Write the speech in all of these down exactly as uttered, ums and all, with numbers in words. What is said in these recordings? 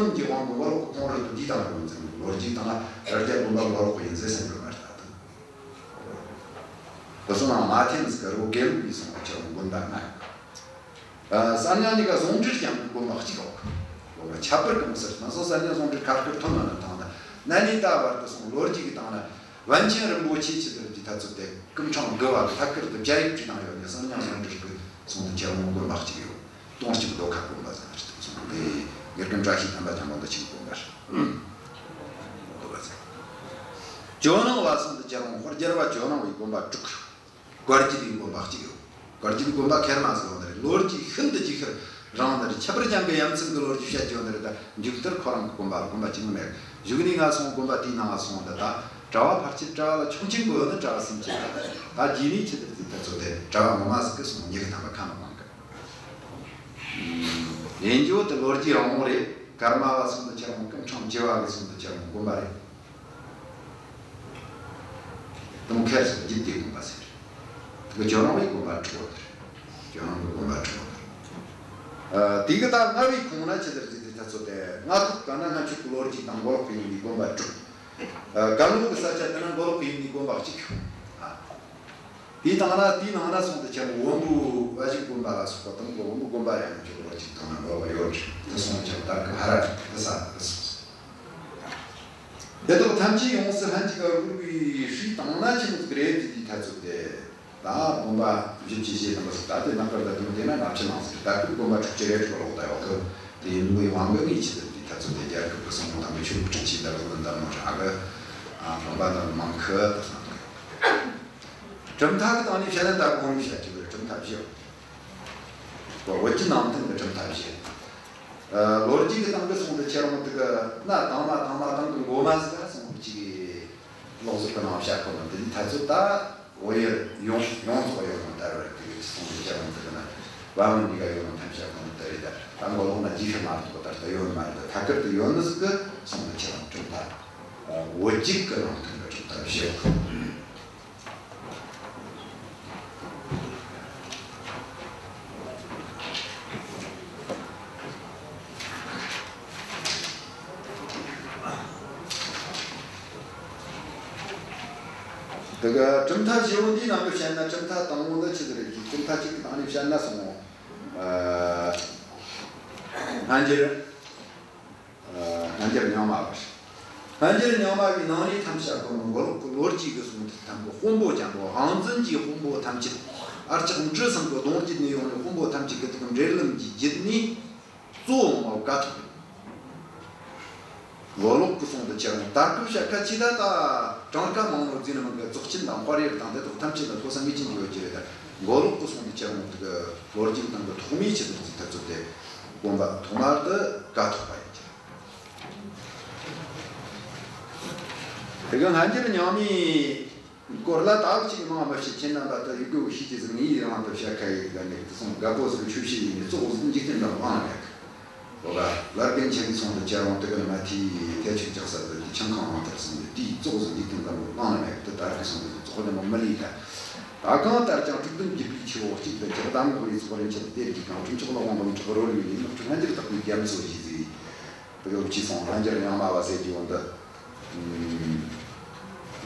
ཁྱོད་ཀྱི་དབང་པོ་མགོ་ལོག་གི་ཁོང་རུལ་དུ་འདི་དང་རུང་འཛིན་ལོ་རྒྱུས་དང་རི་རྒྱལ་དགོན་པ་མགོ་ལོག་གི་ཡིན་ཟེར་སེམས་ཀྱི་མ་ལྟ་དང་། དེ་སོང་ན་མ་ཐེམ་ཟིག་གི་རོ་དགེ་ལུགས་ཡིན་སོང་བ་ཁྱེད་རང་དགོན་པ་ན། ཨ་གསར་རྙིང་གཉིས་ཀ་ཟུང་འབྲེལ་རྐྱང་གི་དགོན་པ་གཅིག་ཡོད། དགོན་པ་ཁྱད་པར་གི་མི་སྲིད་ན་སོང་གསར་རྙིང་ཟུང་འབྲེལ་ཁ་སྐད་ཐོན་ན་ན་དང་ན་ན་ནི་ད་བར་དུ་སོང་ལོ་རྒྱུས་ཀྱི་དང་ན། པཎ་ཆེན་རིན་པོ་ཆེ་ཆེ་དུ་འདི་ཐ་ཚོད་དེ་སྐུ་འཕྲེང་དགུ་བ་གི་ཐད་ཀར་དུ་རྒྱ་ཡིག་བྲིས་བཏང་ཡོད་ནས་གསར་རྙིང་ཟུང་འབྲེལ་གི་སོང་དུ་ཁྱེད་རང་དགོན་པ་གཅིག་ཡོད། སྟོང་གཅིག་ལོ་ཁ་དགོན་པ་ཟེར་ནས་སོང་དེ་དགེ་རྒན་བཀྲ་ཤིས་བསྟན་པ་ལྗང་མོ་འདི་ཆིག་དགོན་པ་རེད། དགོན་པ་ཟེར། ཇོ་ནང་བ་སོང་དུ་ཁྱེད་རང་ཧོར་རྒྱལ་བ་ཇོ་ནང་བའི་དགོན་པ་དྲུག་བཀའ་བརྒྱུད་པའི་དགོན་པ་གཅིག་ཡོད། བཀའ་བརྒྱུད་པའི་དགོན་པ་ཁེར་མ་ཟིག་ཡོད་ནི་རེད། ལོ་རྒྱུས་ཤིན་ཏུ་ལྗིད་ཤར་རིང་ནི་རེད། ཁྱད་པར་ཅན་གྱི་ཡ་མཚན་གྱི་ལོ་རྒྱུས་བཤད་རྒྱུ་ནི་རེད། ད་མཇུག་མཐར་ཁོ་རང་གི་དགོན་པ་ལ་དགོན་པ་གཅིག་མིན་མེད། གཞུག་ནས་ང་སོང་དགོན་པ་དེའི་ནང་ང་སོང་འདི་ད་གྲྭ་བ་ཕལ་ཆེར་གྲྭ་བ་ལ་ཆུང་ཆེན་གོ་ཡོད་ནི་གྲྭ་བ་སུམ་ཅུ་རེད། ད་རྗེས་ནས་ཆི་ཟེར་ཟིག་ད་ཚོ་དེ་གྲྭ་བ་ངོ་མ་ཟིག་གི་སོང་ཉི་གི་ཐམ་པ་ཁ་མ་གང་གི། ཡིན་རྒྱུ་དེ་ལོ་རྒྱུས་རིང་མོ་རེད། ཀརྨ་བ་སོང་དུ་ཁྱེད་རང་སྐུ་འཕྲེང་བཅུ་བ་གི་སོང་དུ་ཁྱེད་རང་དགོན་པ་རེད། དུང་ཁ་སོགས་རྒྱུད་སྡེ་དགོན་པ་ཟེར། དེ་གི་ཇོ་ནང་བའི་དགོན་པ་དྲུག་པོ་དེ་རེད། ཇོ་ནང་གི་དགོན་པ་དྲུག་པོ་དེ་རེད། ཨ་དེ་གི་ད་རྔ་བའི་ཁོངས་ན་ཆི་ཟེར་ཟིག་དེ་ད་ཚོ་དེ་རྔ་ཁུག་ག་ན་སྔ་ཕྱི་གི་ལོ་རྒྱུས་དང་མགོ་ལོག་གི་ཡིན་པའི་དགོན་པ་དྲུག་ཨ་གན་ལུགས་ཀྱི་ས་ཆ་དེ་ན་མགོ་ལོག་གི་ཡིན་པའི་དགོན་པ་གཅིག་ཨ། དེའི་སྟེང་ན་དེའི་ནང་ན་སོང་དུ་ཁྱེད་བོན་པོའི་བ་ཞིག་དགོན་པ་ལ་སོགས་པ་དང་བོན་པོའི་དགོན་པ་ཡང་ཁྱོད་ལོ་གཅིག་དང་ན་འགྲོ་བ་ཡོད་རེད། དེ་སོང་ཁྱེད་ད་གི་ཧ་ར་དེ་ས་དེ་སོང་། དེ་དག་ཐམས་ཅད་ཡོངས་སུ་ལྷན་ཅིག་ག་བསྒྲིལ་བའི་ཧྲིལ་དང་ན་ཆེན་ཟིག་རེད་ཟེར་དུས་ཐ་ཚོད་དེ། ད་དགོན་པ་བཞི་བཅུ་ཞེ་ཐམ་པ་ཟིག་ད་དེ་ནང་ཀར་ད་དུང་དེ་ན་ལྔ་བཅུ་ནང་ཟིག་ད་ཁུལ་དགོན་པ་དྲུག་ཅུ་རེ་དྲུག་ལོག་ད་ཡོད་གི། དེ་ཡིན་དགོས་དབང་གི་ངེས་ཅི་ཟེར་དུས་ཐ་ཚོད་དེ་རྒྱལ་ཁབ་ཀྱི་སོང་དང་མི་ཆོས་ཁྲིམས་ཆེ་ད་ལོག་ནི་འདམ་ནོ་ར་གི། ཨ་དགོན་པ་ནང་མང་ཁུ་ད་སོང་གི། གྲུབ་མཐའ་གི་སྟེང་ནས་བཤད་ན་ད་གོང་ནས་བཤད་ཀྱི་རེད། གྲུབ་མཐའ་བཞི། བོད་ཀྱི་ནང་བསྟན་གྱི་གྲུབ་མཐའ་བཞི། ཨ་ལོ་རྒྱུས་ཀྱི་སྟེང་དུ་སོང་དུ་ཁྱེད་རང་དེ་གི་ན་དང་མ་དང་མ་དང་གི་འགོ་མ་ཟིག་ལ་སོང་གི་ཅིག་ལོག་ཟིག་གི་ནང་བཤད་གོ་ནོ་དེ་ནི་ཐ་ཚོད་ད་བོད་ཡུལ་ཡོངས་ཡོངས་རྫོགས་ཡོད་ནོ་ད་རེད། དེ་གི་སོང་དུ་ཁྱེད་རང་དེ་གི་ན་བ་མོ་འདི་ག་ཡོད་ནོ་ཐམས་ཅད་གོ་ནོ་ད་རེད། ད་ད་མགོ་ལོག་ན་རྗེས་ཤུལ་མ་གཏོགས་ད་ལྟ་ཡོད་ནི་མ་རེད། ད་ཐད་ཀར་དུ་ཡོད་ནི་ཟིག་གི་སོང་དུ་ཁྱེད་རང་གྲུབ་མཐའ་བོད་ཀྱི་ནང་བསྟན་གྱི་གྲུབ་མཐའ་བཞི། དེ་ག་གྲུབ་མཐའ་བཞི་བོ་འདིའི་ནང་དུ་བཤད་ན། གྲུབ་མཐའ་དང་པོ་ནི་ཆི་ཟིག་རེད་ཀྱི། གྲུབ་མཐའ་གཅིག་གི་སྟེང་ནས་བཤད་ན་སོང་། ཨ་སྔ་འགྱུར། སྔ་འགྱུར་རྙིང་མ་བ། སྔ་འགྱུར་རྙིང་མ་བའི་ནང་ནས་ཐམས་ཅད་ཀུན་མགོ་ལོག་གི་ལོ་རྒྱུས་ཀྱི་གསུང་ཐུག་ཐམ་གྱི་དཔོན་པོ་ཅན་པོ། དབང་འཛིན་གྱི་དཔོན་པོ་ཐམས་ཅད། ཨར་ལྕག་འབྲུ་གསུམ་གྱི་གདུང་རྒྱུད་ནས་ཡོང་ནས་དཔོན་པོ་ཐམས་ཅད་ཀྱི་ཐུག་འབྲེལ་ལམ་གྱི་རྒྱུད་ནས་གཙོ་བོ་མ་བོ་ཀཿཐོག་མགོ་ལོག་གི་གསུང་དུ་ཁྱེར་འོང་། དར་གོས་བྱ་ཁ་ཆེ་ད་ད་གྲངས་ཀ་མང་ནོ་རྫས་ནི་མང་གི་ཙོག་ཆེན་དང་དཔའ་རིས་དང་དེ་དག་ཐམས་ཅད་ལ་ཐོ་ས་ངེས་ཅན་གྱི་ཡོད་ཀྱི་རེད། ད་མགོ་ལོག་གི་གསུང་དུ་ཁྱེར་འོང་དུ་གི་ལོ་རྒྱུས་དང་གི་ཐོག་མའི་ཆེད་དུ་རྫས་ཐ་ཚོད་དེ། དགོན་པ་ཐོག་མར་དུ་ཀཿཐོག་པ་ཡིན་གྱི། དེ་གི་སྔ་འགྱུར་རྙིང་མའི་སྐོར་ལ་ད་ཅིག་མང་མི་བཤད། ཁྱེད་རྣམ་པ་ད་ཡི་གེ་བོ་ཤེས་ཀྱི་ཟིག་ངའི་རང་དུ་བཤད་ཁ་ཡི་ག་ནས་དེ་སོང་རྒད་པོ་ཟིག་ཆོས་བཤད་ཡིན་ནས་ཙོག་ཟིག་འཇིག་རྟེན་འདི་མང་མེད་གི། ལོ་ག་ལར་རྒན་ཆེན་གྱི་སོང་དུ་ཁྱེད་རང་དེ་གི་མ་ཐི་ཐལ་ཆུ་རྒྱག་ས་དུ་ཆང་ཁང་ནང་དུ་སོང་དུ་དེའི་ཙོག་ཟིག་འཇིག་རྟེན་འདི་མང་མེད་གི། དེ་ལྟར་གི་སོང་དུ་ཙོག་ལ་མ་མི་ལི་ད། ད་གང་ལྟར་ཀྱང་དྲུག་བདུན་བརྒྱུད་པའི་ཆུ་བོ་གཅིག་ཏུ་གྱུར། དམ་གོ་ཡི་ཚོགས་རིན་ཆེན་གཏེར་གྱི་གང་། གྲུབ་མཆོག་ལ་དབང་དུ་གྲགས་རོལ་བའི་ལས། ནགས་ཁྲོད་སྔ་འགྱུར་བརྟག་པའི་རྒྱ་མཚོ་ཞེས་ཟེར། དེ་གི་ཕྱིས་སོང་སྔ་འགྱུར་རྙིང་མ་བ་ཟེར་རྒྱུ་འོ་འདི།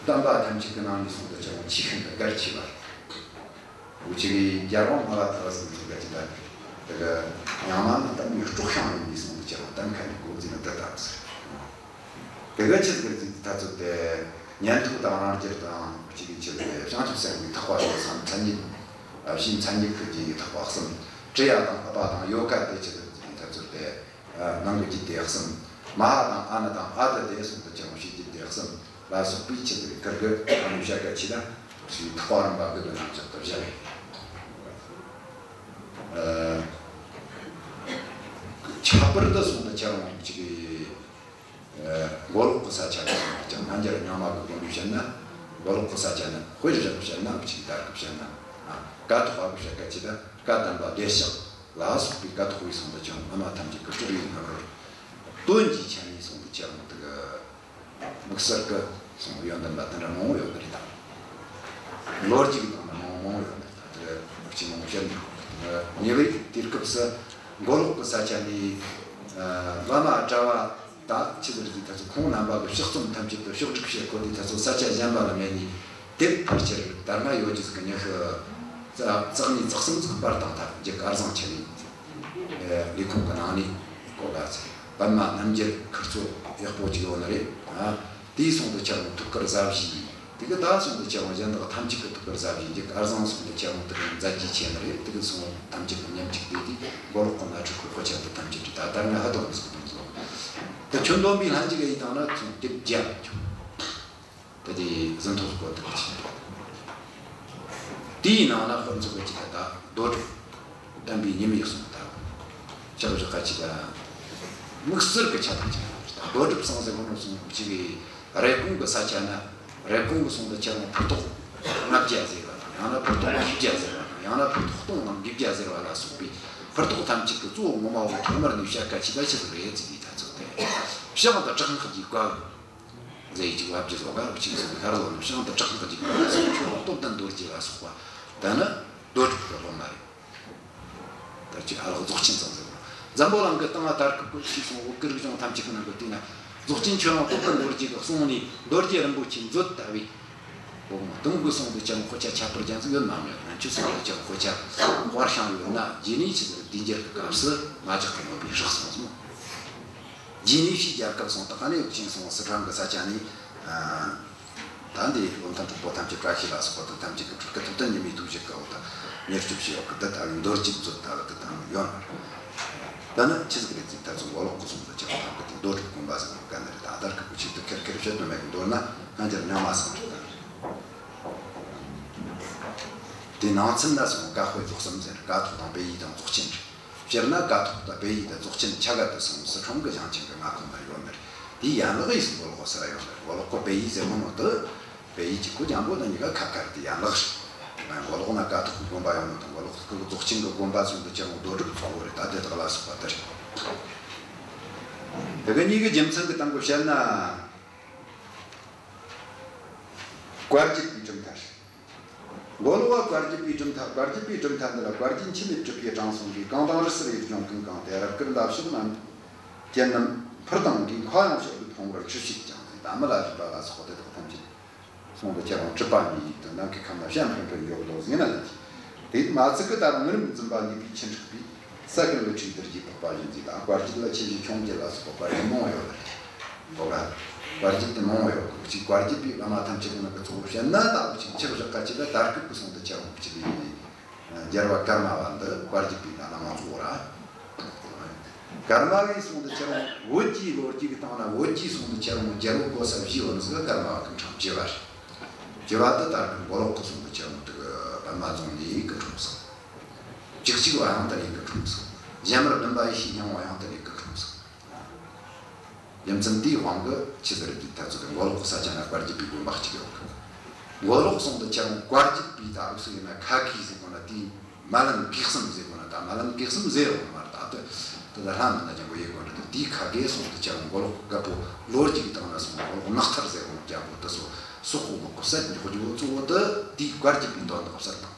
བསྟན་པ་ཐམས་ཅད་ཀྱི་ནང་ནས་སོང་དུ་ཁྱེད་རང་ཆེས་ཤིན་ཏུ་གལ་ཆེ་བ། འུ་ཅག་གི་རྒྱལ་དབང་ལྔ་པ་ཐར་པ་ཟེར་ཚུལ་ག་ཅི་ད། དེ་གི་རྙིང་མ་ནི་བསྟན་པའི་སྲོག་ཤིང་ཡིན་པས་སོང་དུ་ཁྱེད་རང་གཏན་འཁེལ་ནས་གོ་རྫས་ནི་འདི་ལྟ་བུ་ཟེར། དེ་ག་ཆི་ཟིག་རེད་ཟེར་དུས་ཐ་ཚོད་དེ། ཉན་ཐོས་དང་རང་རྒྱལ་དང་གཅིག་གི་ཆེད་དུ་བྱང་ཆུབ་སེམས་ཀྱི་ཐེག་པ་ཆོས་སམ་མཚན་ཉིད། ཨ་ཕྱིའི་མཚན་ཉིད་ཀྱི་རྒྱུད་ཀྱི་ཐེག་པ་གསུམ། ཀྲི་ཡ་དང་ཨུ་པ་དང་ཡོ་ག་དེ་ཆེད་དུ་ཐ་ཚོད་དེ། ཨ་ནང་གི་རྒྱུད་དེ་གསུམ། མ་ཧཱ་དང་ཨ་ནུ་དང་ཨ་ཏི་དེ་གསུམ་དུ་ཀྱང་ཕྱིའི་རྒྱུད་དེ་གསུམ་ལ་སོགས་པའི་ཆེད་དུ་ཁིར་གི་ཨ་ནུ་བཤད་ག་ཆི་ད་ཕྱིའི་ཐེག་པ་རིམ་པ་དགུ་གི་རྣམ་གཞག་ཏུ་བཞག་ཡོད། ཨ་ཁྱད་པར་དུ་སོང་དུ་ཁྱེད་རང་གཅིག་གི། ཨ་མགོ་ལོག་གི་ས་ཆ་ནས་ཀྱང་སྔ་འགྱུར་རྙིང་མ་གི་སྒོ་ནས་བཤད་ན། མགོ་ལོག་གི་ས་ཆ་ནས་དཔེ་བཞག་བཤད་ན། ཅིག་དར་གི་བཤད་ན། ཨ་ཀཿཐོག་པ་གི་བཤད་ཀ་ཅི་ད་བཀའ་གདམས་པ་བདེ་གཤེགས་ལ་སོགས་པའི་ཀཿཐོག་པའི་སོང་དུ་ཀྱང་སྔ་མ་ཐམས་ཅད་ཀྱི་སྲོག་ཡིན་སྔ་རོལ་དོན་གྱི་ཆ་ནས་སོང་དུ་ཁྱེད་རང་དེ་གི་དམིགས་བསལ་གི་སོང་ཡོན་ཏན་པ་དེ་འདྲ་མང་བོ་ཡོད་ནི་རེད་ད། ལོ་རྒྱུས་ཀྱི་ནང་ན་མང་བོ་མང་བོ་ཡོད་ནི་རེད་ད། དེ་གི་ཅི་མང་བོ་བཤད་ནི་རེད། ཉེ་བའི་དུས་སྐབས་སུ་མགོ་ལོག་གི་ས་ཆ་ནས། བླ་མ་གྲྭ་བ་ད་ཆི་ཟེར་དེ་ད་ཚོ་ཁོང་རྣམ་པ་གི་ཕྱག་རྩོམ་ཐམས་ཅད་དུ་ཕྱོགས་སྒྲིག་བྱེད་གོ་དེ་ད་ཚོ་ས་ཆ་གཞན་པ་ལ་མེད་ནི་དེབ་ཕལ་ཆེར་དར་མ་ཡོད་རྒྱུ་ཟིག་གི་ཉི་ཤུ་རྩ་རྩ་གཉིས་རྩ་གསུམ་ཟིག་པར་བཏང་ཐལ། འཇིག་གར་བཟང་ཆེ་ནི་ལས་ཁུངས་གི་ནང་ནས་གོ་ག་ཚེ་པདྨ་རྣམ་རྒྱལ་ཁུར་ཚོ་ཡག་པོ་ཅིག་ཡོད་ནི་རེད། ཨ་དེའི་སོང་དུ་ཁྱེར་འོང་ཐུགས་ཁུར་ཟབ་བཞེས། དེ་གི་ད་སོང་དུ་ཁྱེར་འོང་གཞན་དག་ཐམས་ཅད་ཀྱི་ཐུགས་ཁུར་ཟབ་བཞེས། འཇིག་གར་བཟང་སོང་དུ་ཁྱེར་འོང་དེ་གི་མཛད་རྗེས་ཆེ་ནི་རེད། དེ་གི་སོང་ཐམས་ཅད་དང་མཉམ་གཅིག་བསྡད་དེ་མགོ་ལོག་གི་ནང་ཁྲིད་ཁུར་གོ་ཆེན་དུ་ཐམས་ཅད་ཀྱི་ད་ལྟར་ང་ཧ་དོག་མི་སོང་དུ་སོང་། དེ་ཁྱོན་བསྡོམས་པའི་ལྷན་ཅིག་ཡིན་དང་ན་ཚུན་དེབ་བརྒྱ་ཁྱོན། དེ་དེ་ཟིན་ཐོ་སྐོར་དུ་གི་ཆེ། དེའི་ནང་ན་དཔེར་མཚོན་གྱི་ཆེད་ད་རྡོ་གྲུབ་བསྟན་པའི་ཉི་མའི་གསུང་ད་ཆག་བཞག་ག་ཆེ་ད་དམིགས་བསལ་གྱི་ཆ་དང་ཆ་ད་རྡོ་གྲུབ་སང་ཟེར་བ་ནོ་སོང་ཆེ་གི་རེབ་གོང་གི་ས་ཆ་ན་རེབ་གོང་གི་སོང་དུ་ཁྱེར་འོང་ཕུར་ཐོགས་ལྔ་བརྒྱ་ཟེར་བ་དང་ཡང་ན་ཕུར་ཐོགས་བཞི་བརྒྱ་ཟེར་བ་དང་ཡང་ན་ཕུར་ཐོགས་སྟོང་ནང་དགུ་བརྒྱ་ཟེར་བ་ལ་སོགས་པའི་ཕུར་ཐོགས་ཐམས་ཅད་ཀྱི་གཙོ་བོ་ངོ་མ་བོ་ཐོག་མར་ནས་བཤད་ག་ཆེ་ད་ཆེ་ཟིག་རེད་ཟེར་གི་ད་ཚོད་དེ་བྱང་དུ་དྲག་སྔགས་ཀྱི་བཀའ། མཛད་ཡུལ་གྱི་བབ་ཀྱི་བཟོ་ག་རུ་གཅིག་སོང་ཤར་ལོ་ནི་བྱང་དུ་དྲག་སྔགས་ཀྱི་བཀའ་སོགས་ཆོས་སྟོབས་ལྡན་རྡོ་རྗེ་ལ་སོགས་པ་ད་ནི་རྡོ་གྲུབ་ཀྱི་སློབ་མ་རེད། ད་ཅི་ཨ་ལགས་རྫོགས་ཆེན་ཚང་ཟེར་བ། འཛམ་བུ་གླིང་གི་སྟེང་ང་དར་ཁུག་གི་ཤི་སོང་བོད་ཀྱི་རིག་གཞུང་ཐམས་ཅད་ཀྱི་ནང་གི་དེ་ན་རྫོགས་ཆེན་ཆོས་དབང་སྟོབས་ལྡན་རྡོ་རྗེ་གི་གསུང་ནས་རྡོ་རྗེ་རིན་པོ་ཆེ་མཛོད་ལྟ་བུའི་འོ་མ་དུང་གི་སོང་དུ་ཅང་དཔེ་ཆ་ཁྱད་པར་ཅན་ཟིག་ཡོད་མ་མྱོང་། ང་ཆོས་སོང་དུ་ཅང་དཔེ་ཆ་དཔར་ཤང་ཡོད་ན་རྗེས་ནས་ཆི་ཟེར་དུས་འགྱུར་གྱི་སྐབས་སུ་མ་ཇག་གི་ཡོད་པའི་ཧྲག་སོང་སོང་། རྗེས་ནས་ཕྱིས་རྒྱལ་ཁབ་སོང་དུ་ཨ་ནེ་ཡོད་ཅིང་སོང་། སི་ཁྲོན་གྱི་ས་ཆ་ནས་ད་འདི་བློ་མཐུན་གྲོགས་པོ་ཐམས་ཅད་བཀྲ་ཤིས་ལ་སོགས་པ་དང་ཐམས་ཅད་ཀྱི་སྤྲུལ་སྐུ་ཐུབ་བསྟན་ཉི་མའི་ཐུགས་བཞེད་ཀྱི་འོག་ཏུ་མྱུར་སྐྱོབ་བྱས་ཡོད་གི། འདི་ལྟ་བུའི་རྡོ་རྗེ་མཛོད་ལྟ་བུ་འདི་ལྟ་བུ་ཡོད་ནི་རེད། ད་ནི་ཆི་ཟིག་རེད་ཟེར་ད་ཚོ་མགོ་ལོག་གི་སོང་དུ་ཁྱེར་ཐབས་ཀྱི་དེ་རྡོ་གྲུབ་དགོན་པ་ཟེར་བ་ག་ནི་རེད། ད་ལྟར་གི་བུ་ཆིག་ཏུ་ཁེར་ཁེར་བཤད་དོན་མེད་གི། མདོར་ན་སྔ་འགྱུར་རྙིང་མ་སོང་རེད། ད་དེ་ནང་ཚན་ན་སོང་ཀཿདཔལ་རྫོགས་གསུམ་ཟེར། ཀཿཐོག་དང་དཔལ་ཡེ་དང་རྫོགས་ཆེན་རེད། སྤྱིར་ན་ཀཿཐོག་དང་དཔལ་ཡེ་དང་རྫོགས་ཆེན་ཆ་ག་དུ་སོང་། སི་ཁྲོན་གི་ཞིང་ཆེན་གི་མངའ་ཁོངས་ན་ཡོད་ནི་རེད། དེའི་ཡན་ལག་ཡིན་སོང་མགོ་ལོག་གི་སར་ཡོད་ནི་རེད། མགོ་ལོག་གི་དཔལ་ཡེ་ཟེར་མོ་ནོ་དུ་དཔལ་ཡེ་གཅིག་པོ་ཅང་པོ་དང་གཉིས་ཀ་ཁ་ཁར་དེ་ཡན་ལག་རེད། མགོ་ལོག་ན་ཀཿཐོག་གི་དགོན་པ་ཡོད་ནོ་དང་མགོ་ལོག་གི་རྫོགས་ཆེན་གི་དགོན་པ་སོང་དུ་ཅང་རྡོ་གྲུབ་གཙོ་བོ་རེད། ད་དེ་དག་ལ་སོགས་པ་དེ་རེད། དེ་གི་གཉིས་ཀའི་རྒྱུ་མཚན་གི་སྟེང་གི་བཤད་ན། བཀའ་བརྒྱུད་པའི་གྲུབ་མཐའ་རེད། མགོ་ལོག་བ་བཀའ་བརྒྱུད་པའི་གྲུབ་མཐའ། བཀའ་བརྒྱུད་པའི་གྲུབ་མཐའ་འདི་ལ་བཀའ་བརྒྱུད་འཆི་མེད་གྲུབ་པའི་དྲང་སྲོང་གིས། གང་དང་རི་སུལ་ཡུལ་ལྗོངས་ཀུན་གང་སྟེ། རབ་དཀར་འདབ་གཤོག་རྣམས་ཀྱི་རྣམ་འཕུར་ལྡིང་གིས། མཁའ་ཡང་ཕྱོགས་ཀྱི་ཕུང་བོར་ཆུ་སྐྱེས་ཀྱང་ཟེར། ད་མི་ལ་རས་པ་ལ་སོགས་དེ་དག་ཐམས་ཅད་སོང་དུ་ཁྱེར་འོང་གྲུབ་པ་ཉིད་ཡིད་དུ་ནམ་མཁའི་ཁམས་ན་བྱ་འཕུར་འཕུར་འཇོག་ལོ་ཟེར་ན་ལ་ཅི། དེ་མ་ཚིག་གི་ད་རུང་ངུར་སྨྲིག་འཛིན་པ་འདུས་པའི་ཆུ་འཁྲིགས་པས། ས་ཀུན་ལུ་ཁྲིག་རྡུལ་གྱིས་ཕོག་པ་བཞིན་ཟེར། ད་བཀའ་བརྒྱུད་ལ་ཆེ་བཞི་ཆུང་བརྒྱད་ལ་སོགས་པ་བཀའ་བརྒྱུད་མང་བོ་ཡོད་རེད། འོ་ག་བཀའ་བརྒྱུད་དེ་མང་བོ་ཡོད་གི། གཅིག་བཀའ་བརྒྱུད་པའི་བླ་མ་ཐམས་ཅད་ཀྱི་ནང་གི་གཙོ་བོ་བཤད་ན་ད་འུ་ཅིག་ཆག་བཞག་ག་ཅིག་ལ་དར་སྐུད་ཀྱི་སོང་དུ་ཁྱེར་འོང་གི་ཅིག་ཡིན། རྒྱལ་བ་ཀརྨ་པ་འདི་བཀའ་བརྒྱུད་པའི་ད་བླ་མ་གཙོ་བོ་ར། ཀརྨ་པའི་སོང་དུ་ཁྱེར་འོང་བོད་ཀྱི་ལོ་རྒྱུས་ཀྱི་སྟེང་ན་བོད་ཀྱི་སོང་དུ་ཁྱེར་འོང་རྒྱལ་པོ་གོ་ས་བཞི་བོ་ནི་ཟིག་ཀརྨ་པ་ཀུན་ཁྲང་བཅུ་པ་རེད། བཅུ་པ་དེ་དར་སྐུད་མགོ་ལོག་གི་སོང་དུ་ཁྱེར་འོང་དེ་གི་པདྨ་རྫོང་ནས་ཀུན་འཁྲུངས་སོང་། བཅུ་གཅིག་པ་ཡང་དེ་ནས་ཀུན་འཁྲུངས་སོང་། ཞྭ་དམར་བདུན་པ་ཡེ་ཤེས་སྙིང་པོ་ཡང་དེ་ནས་ཀུན་འཁྲུངས་སོང་། རྒྱུ་མཚན་དེའི་དབང་གིས་ཆི་ཟིག་རེད་དེ་ད་ཚོད་དེ་མགོ་ལོག་གི་ས་ཆ་ན་བཀའ་བརྒྱུད་པའི་དགོན་པ་གཅིག་ཡོད་གི། མགོ་ལོག་སོང་དུ་ཁྱེར་འོང་བཀའ་བརྒྱུད་པའི་ད་འུ་སུ་ཡིན་ན་ཁ་གིས་ཟེར་གོ་ན། དེའི་མ་ལན་གེགས་སམ་ཟེར་གོ་ན། ད་མ་ལན་གེགས་སམ་ཟེར་རོ་མ་རེད། ད་དེ་དེ་ད་ལྷ་མིན་ན་ཅང་གོ་ཡེ་གོ་རེད། དེ་དེའི་ཁ་གིས་སོང་དུ་ཁྱེར་འོང་མགོ་ལོག་གི་རྒད་པོ་ལོ་རྒྱུས་ཀྱི་སྟེང་ན་སོང་མགོ་ལོག་ནག་ཐར་ཟེར་གོ་ན། རྒྱལ་པོ་དེ་སོ་སོག་པོ་མགོ་གི་བསད་འཇོག་རྒྱུ་བོ་གཙོ་བོ་དེ་དེའི་བཀའ་བརྒྱུད་པའི་དོན་དག་བསད་བཏང་།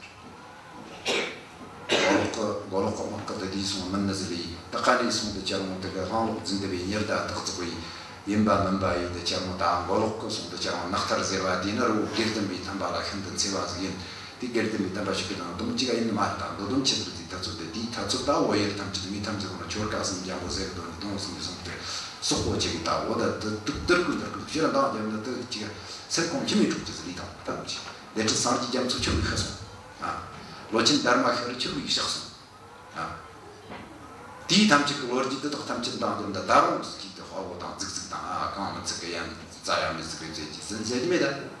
མགོ་ལོག་གི་མགོ་ལོག་གི་དམག་གི་དེ་དུས་སོང་མིན་ནི་ཟིག་ལས་ད་ག་ནས་སོང་དུ་ཁྱེར་འོང་དེ་གི་ལྷང་ལོག་འཛིན་དེ་བའི་ཉི་ཟླ་སྟག་ཙིག་པའི་ཡིན་པ་མིན་པ་ཡིན་དུ་ཁྱེར་འོང་། ད་མགོ་ལོག་གི་སོང་དུ་ཁྱེར་འོང་ནག་ཐར་ཟེར་བ་དེ་ནི་རི་བོ་དགེ་ལྡན་པའི་ཐམ་པ་ལ་ཤིན་ཏུ་འཚེ་བ་ཟིག་ཡིན། དེ་དགེ་ལྡན་པའི་ཐམ་པ་ཞིག་གི་དང་སྡོམ་གཅིག་ཡིན་ནི་མ་རེད། ད་འདོད་སྡོམ་ཆེ་ཟིག་དེ་ཐ་ཚོད་དེ་དེའི་ཐ་ཚོད་ད་བོད་ཡུལ་ཐམས་ཅད་མི་ཐམས་ཅད་ཁོ་ན་ཆོར་ཀ་སུམ་རྒྱང་པོ་ཟེར་གི་དོན་ནི་དོན་སུམ་གྱི་སོང་དུ་སོག་པོ་ཆེ་གི་ད་འོ་ད་དུ་དུ་དུར་ཀུན་དུར་ཀུན་ཕྱིར་འདང་རྒྱབ་ན་དུ་ཅིག་སེར་ཁོང་ཁྱི་མི་འཁྲུག་ཅི་ཟིག་ལི་དང་ཐམས་ཅད། ལས་ཁྲི་སངས་རྒྱས་རྒྱ་མཚོ་ཆུ་བོའི་ཤ་སོང་། ཨ། ལོ་ཆེན་དར་མ་ཤར་ཆུ་བོའི་ཤག་སོང་། ཨ། དེའི་ཐམས་ཅད་ཀྱི་ལོ་རྒྱུས་འདི་དག་ཐམས་ཅད་འདང་རྒྱབ་འདི་ད་རུང་ཟིག་གིས་དེ་དཔའ་བོ་དང་རྫིག་རྫིག་དང་། ཨ། གང་མི་ཚིག་གི་ཡང་རྩ་ཡང་མི་ཚིག་གི་མཛད་ཀྱི་ཟིན་ཟེར་གྱི་མེད་ད།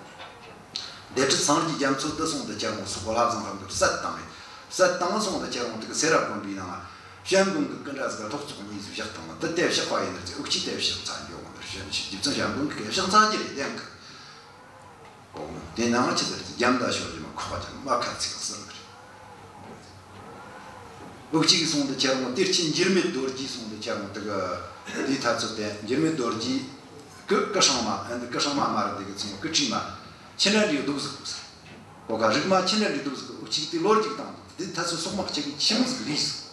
ལས་ཁྲི་སངས་རྒྱས་རྒྱ་མཚོ་དུ་སོང་དུ་ཁྱེར་འོང་སོག་པོ་བླ་བཟང་ལྷ་མོ་བསད་བཏང་བས། བསད་བཏང་སོང་དུ་ཁྱེར་འོང་དེ་གི་སེ་ར་དགོན་པའི་ནང་ང་བྱམས་མགོན་གྱི་སྐུ་འདྲ་ཟིག་ཐོག་བཙོག་གཉིས་ཟིག་བཞག་བཏང་བ་དེ་དེ་བཤགས་པ་ཡིན་ནི་ཟེར། འུ་ཅག་དེ་བཤགས་ཚར་འགྱོ་གོ་ནི་རེད། བྱམས་རྒྱུ་མཚན་བྱམས་མགོན་གྱི་སྐུ་བཤགས་ཚར་རྒྱུ་རེད་དེ་ཡང་གི། འོ། དེ་ནང་ཆི་ཟེར་རྒྱ་མདའ་ཤོར་རྒྱུ་མ་ཁོག་པ་ཅན་མ་ཁ་ཚིག་ཟེར་ནི་རེད། འུ་ཅག་གི་སོང་དུ་ཁྱེར་འོང་གཏེར་ཆེན་འགྱུར་མེད་རྡོ་རྗེ་སོང་དུ་ཁྱེར་འོང་དེ་གི་དེའི་ཐ་ཚོད་དེ་འགྱུར་མེད་རྡོ་རྗེ་སྐུ་སྐུ་སྲུང་མ། ཨ་འདི་སྐུ་སྲུང་མ་མ་རེད། དེ་གི་ཚོང་སྐུ་ཁྲི་མ་ཁྱི་འདྲ་འདྲའི་གདུགས་ཟིག་གོ་ས། འོ་ག་རིག་མ་ཁྱི་འདྲ་འདྲའི་གདུགས་ཟིག་གི་འུ་ཅག་དེ་ལོ་རྒྱུས་དང་དེ་ཐ་ཚོད་སོག་དམག་ཆེ་གི་ཁྱིམ་ཟིག་ལུས་ཟིག་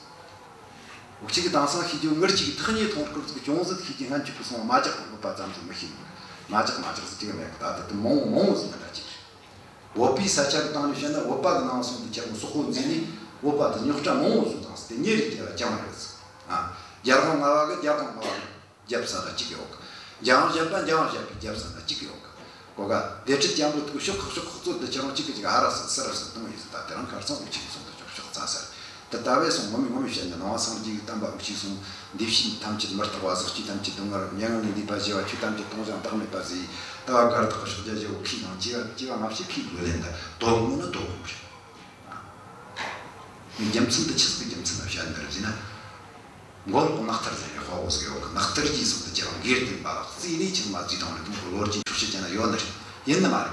གཅིག་གིས་དེང་སང་ཤེས་རྒྱུ། ངེད་གཅིག་གིས་ཐག་ཉེ་ཐུང་སྐོར་ཟིག་ཅུང་ཟད་ཤེས་རྒྱུ། སྔན་ཆད་གི་སོང་མ་ཇག་གི་བོད་པ་ཙམ་ཟིག་མི་ཤེས་ནི། མ་ཇག་མ་ཇག་ཟེར་རྒྱུ་མེད་གི། ད་ལྟ་དེ་མང་བོ་མང་བོ་ཟིག་འདི་འདྲ་ཅིག་རེད། བོད་པའི་ས་ཆ་གི་སྟེང་ནས་བཤད་ན། བོད་པ་གི་ནང་སོང་དུ་ཁྱེད་རང་སོག་པོ་འཛིན་ནས་བོད་པ་དེ་རྙོག་དྲ་མང་བོ་བཟོ་དང་ཟེར་ཏེ། ཉེ་རིགས་ཀྱི་རྐྱང་རེད་ཟེར། ཨ། རྒྱལ་དབང་ལྔ་པ་གི། རྒྱལ་དབང་ལྔ་པ་གི་རྒྱབ་ས་ད་གཅིག་ཡོད་གི། འཇང་བཞད་པ་འཇང་བཞད་པའི་རྒྱབ་ས་ད་གཅིག་ཡོད་གི། གོ་ག། སྡེ་ཁྲིད་རྐྱང་པོ་དེ་ཤོག་ཁག་ཤོག་ཁག་ཚོ་དེ་ཁྱེད་རང་གཅིག་གི་གཅིག་ཧ་ར་ས་སི་ར་ས་གཏོང་ཡིན་ཟེར། ད་དེ་རིང་ཁ་སང་འུ་ཅག་གི་སོང་དུ་ཅོག་ཤོག་ཚ་ས་རེད། དེ་ལྟ་བས་སོང་ངོ་མས་ངོ་མས་བཤད་ན། ནང་པ་སངས་རྒྱས་ཀྱི་བསྟན་པ་འུ་ཅག་སོང་འདི་ཕྱི་ཐམས་ཅད་མི་རྟག་པ། ཟག་བཅས་ཐམས་ཅད་སྡུག་བསྔལ། མྱ་ངན་ལས་འདས་པ་ཞི་བ། ཆོས་ཐམས་ཅད་སྟོང་ཞིང་བདག་མེད་པ་ཟེར། ལྟ་བ་གར་དག་གི་ཕྱོགས་རྒྱ་བཞི་བོ་ཁས་བླངས། བཅས་པ་བཅས་པ་མ་བྱས་ཁས་ལེན། ད་དོན་དངོས་ནི་དོན་དངོས་རེད། རྒྱུ་མཚན་དེ་ཆི་ཟིག་གི་རྒྱུ་མཚན་ལ་བཤད་འདི་རེད་ཟེར་ན། མགོ་ལོག་ནག་ཐར་ཟེར་བའི་དཔའ་བོ་ཟིག་ཡོད་གི། ནག་ཐར་གྱིས་སོང་དུ་ཁྱེད་རང་དགེ་ལྡན་པ་ལ་རྩིས་ནས་ཆི་མ་རྩིས་དང་ནི། དུང་གི་ལོ་རྒྱུས་འཁྱོག་བཤད་ཅན་ན་ཡོད་ནི་རེད། ཡིན་ནི་མ་རེད།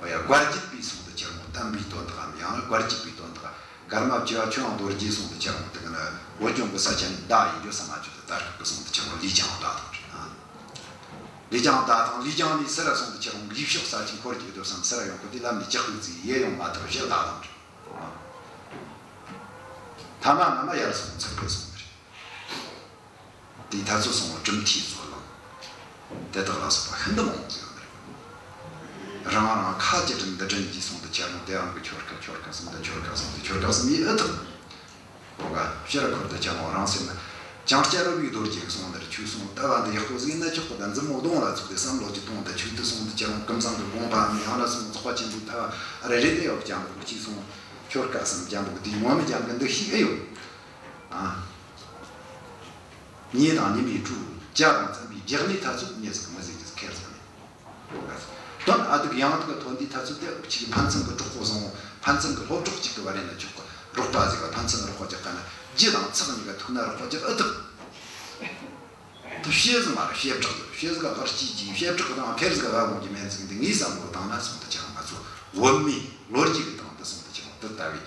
ཨོ་ཡ། བཀའ་བརྒྱུད་པའི་སོང་དུ་ཁྱེད་རང་བསྟན་པའི་དོན་དག་གམ། ཡང་ན་བཀའ་བརྒྱུད་པའི་དོན་དག། ཀརྨ་བྱེ་བ་ཆོས་དབྱིངས་རྡོ་རྗེ་སོང་དུ་ཁྱེད་རང་དེ་གི་ནི་བོད་ལྗོངས་གི་ས་ཆ་འདི་བདག་ཡིན་རྒྱུ་བསམ་མ་བྱུང་དུ། ད་སྐབས་གི་སོང་དུ་ཁྱེད་རང་ལུས་ཀྱང་བདག་དང་རེད། ཨ། ལུས་ཀྱང་བདག་དང་། ལུས་ཀྱང་ནས་སི་ར་སོང་དུ་ཁྱེད་རང་ཡུལ་ཕྱོགས་ས་ཆ་འཁོར་རྒྱུ་དུ་བསམ། སི་ར་ཡོང་གི་དེ་ལམ་ནས་ཇག་གི་ཚིག་ཡེ་ཡོང་མ་ཐུབ་བཞག་དང་རེད། ཐ་མ་ན་མ་ཡར་སོང་ཚུར་བུད་སོང་ནི་རེད། དེའི་ཐ་ཚོ་སོང་བ་གྲུབ་མཐའི་རྩོད་གླེང་དེ་དག་ལ་སོགས་པ་ཤིན་ཏུ་མང་བོ་ཟིག་ཡོད་ནི་རེད། རང་རང་ཁ་ཅིག་འདི་འདྲ་གྱིས་སོང་དུ་ཁྱེད་རང་དེ་རང་གི་ཆོལ་ཁ་ཆོལ་ཁ་གསུམ་དང་། ཆོལ་ཁ་གསུམ་དང་ཆོལ་ཁ་གསུམ་ཡེ་ཨེ་ཐུབ། གོ་ག། ཕྱིར་འཁོར་དུ་ཁྱེད་རང་རང་སེམས་ན། ཅང་སྐྱ་རོ་བའི་རྡོ་རྗེ་གི་སོང་ནི་རེད། ཁྱོད་སོང་ལྟ་བ་འདི་ཡག་པོ་ཟིག་ཡིན་ན་ཆོག་གི། ད་མཛུབ་མོ་གདོང་ལ་བཙུགས་ཏེ་བསམ་བློ་ཅིག་གཏོང་དང་། ཁྱོད་དུ་སོང་དུ་ཁྱེད་རང་ཀུན་བཟང་གི་དགོངས་པ་ནི་ཡང་ན་སོང་ཚོགས་པ་ཆེན་པོའི་ལྟ་བ་རེ་རེ་དེ་ཡོད་ཀྱང་། འུ་ཅག་སོང་ཆོལ་ཁ་གསུམ་ཀྱང་འདུག། དེ་ངོ་མི་ཀྱང་གི་འདུ་ཤེས་ཨེ་ཡོད། ཨ། ཉེས་དང་ཉི་མའི་དྲོད། བྱ་དང་བཙན་པོའི་རྒྱགས་ནས་ཐ་ཚོད་ཉེས་ཟིག་མི་ཟིག་གི་ཁེར་ཟིག་མེད། དོན་ཨ་ཐུར་ཡང་ཐུར་ཐོན་དུས་ཐ་ཚོད་དེ་འུ་ཅག་གི་ཕན་ཚུན་གི་གྲོགས་པོ་སོང་། ཕན་ཚུན་གི་སློབ་གྲོགས་གཅིག་གི་བར་ཡིན་ན་ཆོག་གི། རོགས་པ་ཟིག་ག་ཕན་ཚུན་རོགས་པ་རྒྱག་ག་ན། རྒྱུ་དང་ཚགས་གཉིས་ཀ་ཐུག་ན་རོགས་པ་རྒྱག་ཨེ་ཐུབ། དེ་བཤད་ཟིག་མ་རེད། བྱེ་བྲག་གི། བཤད་ཟིག་ག་ཕར་སྐྱེས་ཀྱི། བྱེ་བྲག་གི་དང་ཁེར་ཟིག་ག་བ་གོང་གི་མེད་ཟིག། འདི་ངས་བསམ་བློ་བཏང་ན་སོང་དུ་ཁྱེད་རང་ང་ཚོ་བོད་མིའི་ལོ་རྒྱུས་གི་སྟེང་དུ་སོང་དུ་ཁྱེད་རང་དེ་ལྟ་བུའི་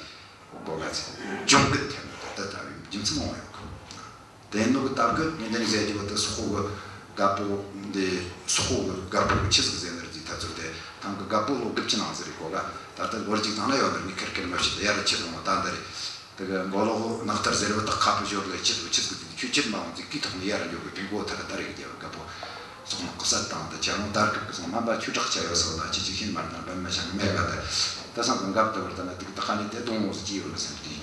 གོ་ག་ཚེ་གྱོང་གུན་ཐེབས་ནོ་དེ་ལྟ་བུའི་རྒྱུ་མཚན་མང་བོ་ཡོད་གི། དེ་ནོ་གི་སྟབས་གི་ངས་འདི་ནས་ཟེར་རྒྱུ་བོ་དེ། སོག་པོ་གི་རྒད་པོ་འདི། སོག་པོ་གི་རྒད་པོ་གི་ཆི་ཟིག་ཟེར་ནི་རེད་ཟེར་དུས་ཐ་ཚོད་དེ། ཐང་གི་རྒད་པོ་ལོ་དགུ་བཅུ་ནང་ཟིག་རེད། གོ་ག། ད་ལྟ་ལོ་རྒྱུས་སྟེང་ན་ཡོད་ནི་རེད། ངས་ཁེར་ཁེར་མི་བཤད། ད་ཡར་ར་ཆི་དང་མོ་ད་འདི་རེད། དེ་གི་མགོ་ལོག་ནག་ཐར་ཟེར་བ་དག་ཁ་པོ་ཞོར་ལ་ཆི་དང་ཆི་ཟིག་དེ་ཁྱོད་ཁྱེད་མ་འོང་ཟིག་གི་ཐོག་ནས་ཡར་ར་འགྱོ་གི། དེ་མགོ་ཐར་ད་རེད་གི། དེ་བ་རྒད་པོ་སོག་མོ་གི་ས་དང་དེ་ཁྱེད་རང་དར་ཁབ་གི་སོང་སྨན་པ་ཆོས་གྲགས་ཆ་ཡོད་སོགས་ད་ཁྱེད་ཅིག་ཤེས་མ་རེད། ད་པད་མ་ཞང་མེད་ག། ད་ད་སང་གི་འགབ་ད་བར་ད་ན་དུག་ད་ཁ་ནས་དེ་གཏོང་ངོ་ཟིག་ཅི་ཡོད་ལ་སེམས་དེ།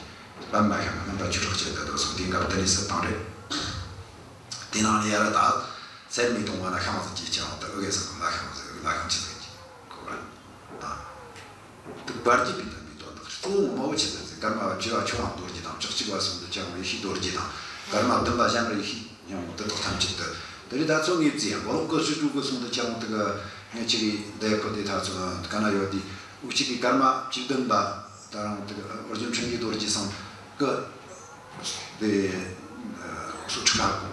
པད་མ་ཤང་གི་རྣམ་པ་ཆོས་གྲགས་ཆེ་ད་དོ་སོང་། དེ་འགབ་ད་ནས་ས་དང་རེད། དེ་ནང་ནས་ཡར་ར་ད་སེར་མི་གཏོང་བ་ན་ཤང་ཟིག་ཅི་ཆེ་བ་ད་ཨུ་གེ་སང་ལ་ཤང་ཟིག་ལ་ཤང་ཆི་ཟིག་གི་གོ་བ། ད་དུག་བར་གྱི་པའི་དམ་པའི་དོན་དག་གཙོ་བོ་ངོ་མ་བོ་ཆི་ཟིག་ཟེར། ཀརྨ་པ་བྱེ་བ་ཆོས་དབྱིངས་རྡོ་རྗེ་དང་། ཕྱོགས་གཅིག་པ་སོང་དུ་ཁྱེད་རང་ཡེ་ཤེས་རྡོ་རྗེ་དང་། ཀརྨ་བདུན་པ་ཞབས་དྲུང་ཡེ་ཤེས་སྙིང་པོ་དེ་དག་ཐམས་ཅད་དུ། དེ་རིང་ད་ཚོ་ངས་བརྩིས་ཡང་མགོ་ལོག་གི་སྲིད་གྲོས་གི་སོང་དུ་ཁྱེད་རང་དེ་གི་ངས་ཁྱེད་ཀྱི་འདི་ཁོ་དེ་ད་ཚོ་ག་ན་ཡོད་དེ། འུ་ཅག་གི་ཀརྨ་བཅུ་བདུན་པ་ད་རང་དེ་གི་ཨོ་རྒྱན་འཕྲིན་ལས་རྡོ་རྗེ་ཚང་གི་དེ་སུ་ཁྲི་ཁ་གོ་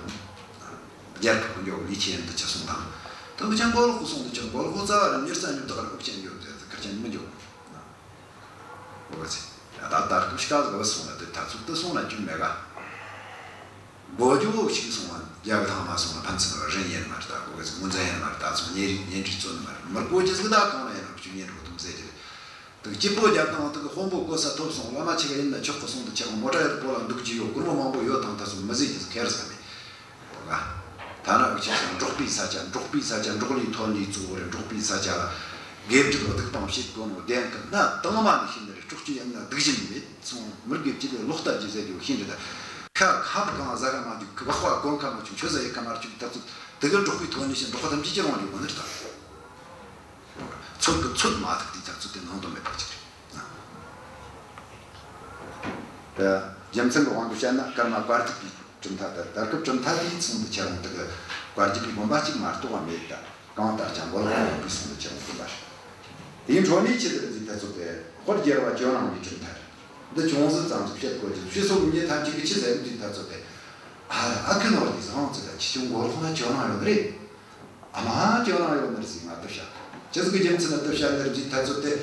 རྒྱལ་ཁབ་ཀྱི་འཇོག་ལས་ཆེན་དུ་ཆ་སོང་དང་། དེ་འུ་ཅག་མགོ་ལོག་གི་སོང་དུ་ཁྱེད་རང་མགོ་ལོག་གི་རྩ་བ་ར་མྱུར་ས་མྱུར་དག་ར་འུ་ཅག་འཇོག་དེ་ཁར་ཅན་མི་འཇོག་འོ་ཙི། ད་ད་སྐབས་ཤིག་ག་ཟིག་བུད་སོང་ན་དེ་ད་ཚོད་དུ་སོང་ན་རྒྱུ་མེད་ག། གོ་རྒྱུ་ཞིག་སོང་བ་རྒྱ་གི་ཐང་མ་སོང་ན་ཕན་ཚུན་བ་རིན་ཡིན་མ་རེད། ད་གོ་གི་ཟིག་ངོ་འཛིན་ཡིན་མ་རེད། ད་ཚོ་ཉེ་རིགས་ཉེ་འབྲེལ་བཙོན་མ་རེད། མི་གོ་རྒྱུ་ཟིག་ད་གང་ན་ཡིན་ན་ཁྱོད་ཉེ་འགྲོ་དུམ་ཟེར་གྱི་རེད། དུ་སྐྱིད་པོ་རྒྱབ་དང་དུ་གི་དཔོན་པོ་གོ་ས་ཐོབ་སོང་། བླ་མ་ཆེ་ག་ཡིན་ན་ཆོག་གི། སོང་དུ་ཁྱེད་རང་མོ་ཊ་ཡོད་པོ་ལ་འདུག་རྒྱུ་ཡོད། སྒོར་མོ་མང་པོ་ཡོད་དང་ད་ཚོ་མི་ཟེར་རྒྱུ་ཟིག་ཁེར་ཟིག་མེད། ད་ན་འུ་ཅག་ཚང་འབྲོག་པའི་ས་ཆ། འབྲོག་པའི་ས་ཆ། འབྲོག་ལས་ཐོན་ལས་གཙོ་བོ་རེད། འབྲོག་པའི་ས་ཆ་ལ་དགེ་སྒྲུབ་སྡིག་སྤང་བྱེད་དགོས་ནོ་བདེན་གི། ན་དང་མ་ནས་ཤེས་ནི་རེད། སྲོག་གཅོད་ཡིན་ན་སྡིག་ཅན་མེད་སོང་། མི་དགེ་བཅུ་ལས་ལོག་ལྟ་རྒྱུ་ཟེར་རྒྱུ་ཤེས་འདྲི། ད་ཁ་ཁ་བ་གང་ཟ་ག་མ་འཇུག་གི། བག་བ་གོན་ཁ་མ་བཅུག་ཆོས་ཟ་ཡི་ཁ་མ་བཅུག་ད་ཚོད་དེ་གི་འབྲོག་པའི་ཐོན་ལས་ཤིག་འབྲོག་པ་ཐམས་ཅད་ཀྱི་རང་རྒྱུ་གོ་ནི་རེད། ད་ཚོད་གི་ཚོད་མ་ཐུག་དུས་ད་ཚོད་དེ་ནང་དོན་མེད་པ་ཅིག་རེད། ད་རྒྱུ་མཚན་གི་དབང་དུ་བཤད་ན་ཀརྨ་བཀའ་ཐུབ་པའི་གྲུབ་མཐའ་དེ། ད་སྐབས་གྲུབ་མཐའ་དེའི་ཚུལ་དུ་ཁྱེད་རང་དེ་གི་བཀའ་བརྒྱུད་པའི་དགོན་པ་གཅིག་མ་གཏོགས་པ་མེད། ད་གང་ལྟར་ཀྱང་མགོ་ལོག་ཡོད་པའི་ཚུལ་དུ་ཁྱེད་རང་གཏོང་པ་རེད། དེའི་འཕྲོ་ནས་ཆི་ཟེར་འདི་ད་ཚོད་དེ་དཔལ་རྒྱལ་བ་ཇོ་ནང་པའི་གྲུབ་མཐའ་རེད། འདི་ཅུང་ཟད་ཙམ་ཟིག་བཤད་དགོས་ཀྱི། ཕྱི་སོག་མི་ཐམས་ཅད་ཀྱིས་ཆི་ཟེར་འདི་ད་ཚོད་དེ། ཨ་ཨ་ཁུ་ནོར་གྱི་ཟང་ཚོད་ད་ཁྱི་ཆུང་མགོ་ལོག་ན་ཇོ་ནང་ཡོད་རེད། ཨ་མ་ཇོ་ནང་ཡོད་ནི་རེད་ཟེར་ང་ལྟ་བྱ། ཅི་ཟིག་གི་རྒྱུ་མཚན་ལ་ལྟ་བྱ་ནི་རེད་འདི་ད་ཚོད་དེ།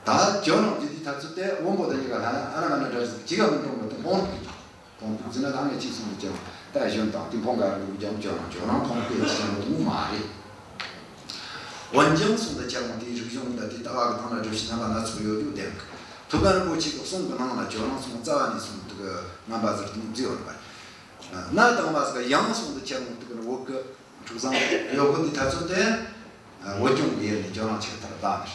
ད་ཇོ་ནང་གི་དེ་ད་ཚོད་དེ་དབོན་པོ་དང་གཉིས་ཀ་ལྷན་ཨ་ར་ང་ན་འདྲ་ཟིག་ཅི་ག་མི་འགྲོ་མི་ཐུབ་འཕོང་རུག་གི། འཕོང་རུག་ཟེར་ན་ད་ངས་ཅིག་གསུངས་ཀྱང་ད་གཞོན་དང་དེ་འཕོང་ག་རུག་ཀྱང་ཇོ་ནང་ཇོ་ནང་འཕོང་དེ་ཅི་ཡང་དུ་མ་རེད། འོན་ཀྱང་གསུངས་ད་ཁྱེད་རང་དེའི་རིག་གཞུང་ད་དེ་ལྟ་བ་གི་སྟེང་ན་སྒྲུབ་བྱེད་རྣམ་པ་སྣ་ཚོགས་ཡོད་རྒྱུ་བདེན་གི། ཐུའུ་བཀྭན་རིན་པོ་ཆེ་གི་གསུང་གི་ནང་ལ་ཇོ་ནང་སོང་རྩ་བ་ནས་སོང་དུ་གི་ངན་པ་ཟེར་དུ་མི་བརྩི་བ་རེད་པ། ན་དང་མ་ཟིག་ཡང་སོང་དུ་ཁྱེད་རང་དུ་གི་བོད་གི་འཁྲུག་བཟང་ཡོད་གི་འདི་ཐ་ཚོད་དེ། བོད་ལྗོངས་ལ་ཡེར་ནས་ཇོ་ནང་ཆེ་ཐར་ད་ནི་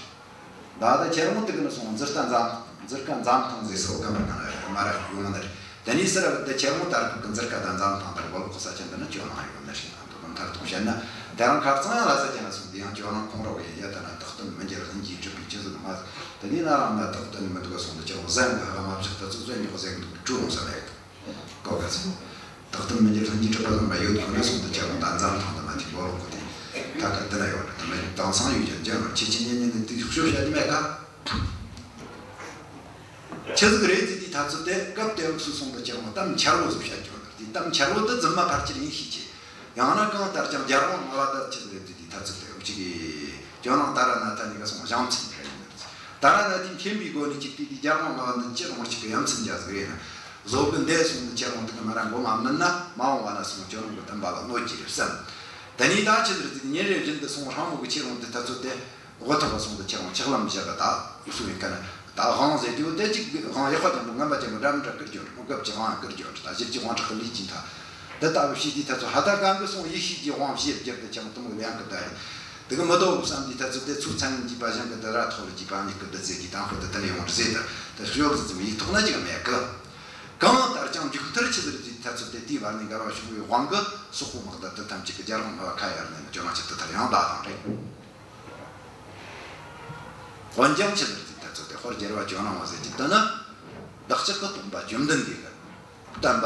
རེད། ད་ད་ཁྱེད་རང་དུ་གི་ནི་སོང་འཛུལ་སྐད་འཛམ་འཛུལ་སྐད་འཛམ་ཐང་ཟེར་སོ་ག་མ་ག་ན་མ་ར་ཡོང་ནི་རེད། དེ་ནས་སི་ར་བུད་དེ་ཁྱེད་རང་དར་གི་གི་འཛུལ་སྐད་ད་འཛམ་ཐང་དར་གོ་ལོག་གི་ས་ཆ་འདི་ནི་ཇོ་ནང་ཡོད་ནི་རེད། ད་དུ་གི་མཐར་ཐུག་བཤད་ན་དེ་རང་ཁར་ཚང་ཡང་ལ་ས་ཆ་ན་སོང་དེ་ཡང་ཇོ་ནང་ཁོང་རོགས་ཡིན་ཡ། ད་ན་དག་དོན་མི་འགྱུར་ལྷུན་གྱིས་གྲུབ་པའི་ཆེད་ཟིག་མ་ཟིག་དེ་ནས་ན་རང་ན་དག་དོན་མི་འདུག་ག་སོང་དུ་ཁྱེད་རང་ཟན་གི་ཧ་མ་བཞག་ད་ཚོ་ཟན་ཉོག་ཟན་འདུག་བྲོས་འོང་ས་ལ་ཡོད། གོ་ག་ཚོད། དག་དོན་མི་འགྱུར་ལྷུན་གྱིས་གྲུབ་པ་ཟིག་མ་ཡོད་ཁོ་ན་སོང་དུ་ཁྱེད་རང་ད་འཛམ་ཐང་དུ་མ་ཐིག་ལོ་རོགས་གི་དེ་ད་ག་དེ་ན་ཡོད་རེད། དེ་ནས་དེང་སང་ཡོད་ཀྱང་ཇོ་ནང་ཆེ་ཆེ་ཉེ་ཉེ་ནས་དེ་ཤོག་ཤོག་བཤད་མེད་ག་ཆི་ཟིག་རེད་ཟེར་དུས་ཐ་ཚོད་དེ་སྐབས་དེ་འུ་སུ་སོང་དུ་ཁྱེད་རང་གཏམ་འཁྱར་བོ་ཟིག་བཤད་རྒྱུ་རེད། དེ་གཏམ་འཁྱར་བོ་དེ་རྫུན་མ་ཕལ་ཆེར་ཡིན་ཤེས་ཀྱི། ཡང་ན་གང་ལྟར་ཀྱང་རྒྱལ་དབང་ལྔ་པ་དེ་ཆི་ཟིག་རེད་ཟེར་དུས་ཐ་ཚོད་དེ་འུ་ཅག་གི་ཇོ་ནང་ཏཱ་ར་ནཱ་ཐ་གཉིས་ཀ་སོང་བཞེངས་ཚུལ་རེད། ཏཱ་ར་ནཱ་ཐའི་མཁྱེན་པའི་སྒོ་ནས་ཅིག་བལྟས་དུས་རྒྱལ་དབང་ལྔ་པ་འདི་ཅི་རུང་ཅིག་གི་ཡ་མཚན་རྒྱ་ཟིག་རེད་ན། བཟོ་གི་འདས་སོང་ནི་ཁྱེད་རང་དེ་གི་མ་ར་མགོ་མ་མནན་ན་མ་འོངས་པ་ན་སོང་ཇོ་ནང་གི་བསྟན་པ་ལ་གནོད་ཀྱི་རེད་བསམ། དེ་ནས་ད་ཆི་ཟིག་རེད་ཟེར་དུས་ཉིན་རེ་བཞིན་དུ་སོང་ཧྲང་མོ་གི་ཁྱེད་རང་འདི་ཐ་ཚོད་དེ། འོ་ཐོག་ག་སོང་དུ་ཁྱེད་རང་ལྕགས་ལམ་བཞག་གི་ད་ཡུལ་སྲོལ་ཡིན་ཀ་ན། ད་དབང་ཟེར་དུས་དེ་གཅིག་དབང་ཡག་པ་ཅན་པོ་ངན་པ་ཅན་པོ་འདྲ་མི་འདྲ་བསྐུར་རྒྱུ་རེད། སྐབས་ཀྱི་དབང་བསྐུར་རྒྱུ་རེད། ད་གཞི་གཅིག་དབང་དྲག་གི་ལུས་ཀྱིན་ཐ། འདི་ལྟ་བུ་བྱས་དུས་ཐ་ཚོད་ཧ་ད་གང་གི་སོང་ཡེ་ཤེས་ཀྱི་དབང་བཞི་བསྒྱུར་དུ་ཁྱེད་རང་དུ་མོ་ལེན་གི་ད་རེད། དེ་གི་མི་ལྡོག་གི་བསམ་དུས་ཐ་ཚོད་དེ་ཚུར་མཚན་ཉིད་ཀྱི་པ་གཞན་གི་དེ་ར་ཐོག་ལ་གྱིས་པ་མྱིག་གི་བདུད་རྩི་གི་དང་ཕུ་དེ་དེ་ནས་ཡོང་རེད་ཟེར་ད། དེ་ཤོག་ཟིག་ཙམ་ཡིག་ཐོག་ན་ཅིག་མེད་གི། གང་ལྟར་ཀྱང་མཇུག་མཐར་ཆི་ཟིག་རེད་ཟེར་དུས་ཐ་ཚོད་དེ་དེའི་བར་ནས་འགལ་བ་བྱུང་བའི་དབང་གིས་སོག་པོ་དམག་དང་དེ་ཐམས་ཅད་ཀྱི་རྒྱལ་དབང་ལྔ་པ་ཁ་ཡར་ནས་ནི་ཇོ་ནང་ཆེ་དེ་ཐར་ཡང་ད་དང་རེད། འོན་ཀྱང་ཆི་ཟེར་ཟིག་ད་ཚོད་དེ་དཔལ་རྒྱལ་བ་ཇོ་ནང་བ་ཟེར་གྱི་དེ་ནི་བདག་ཅག་གི་སྟོན་པ་བཅོམ་ལྡན་འདས་ཀྱི་བསྟན་པ་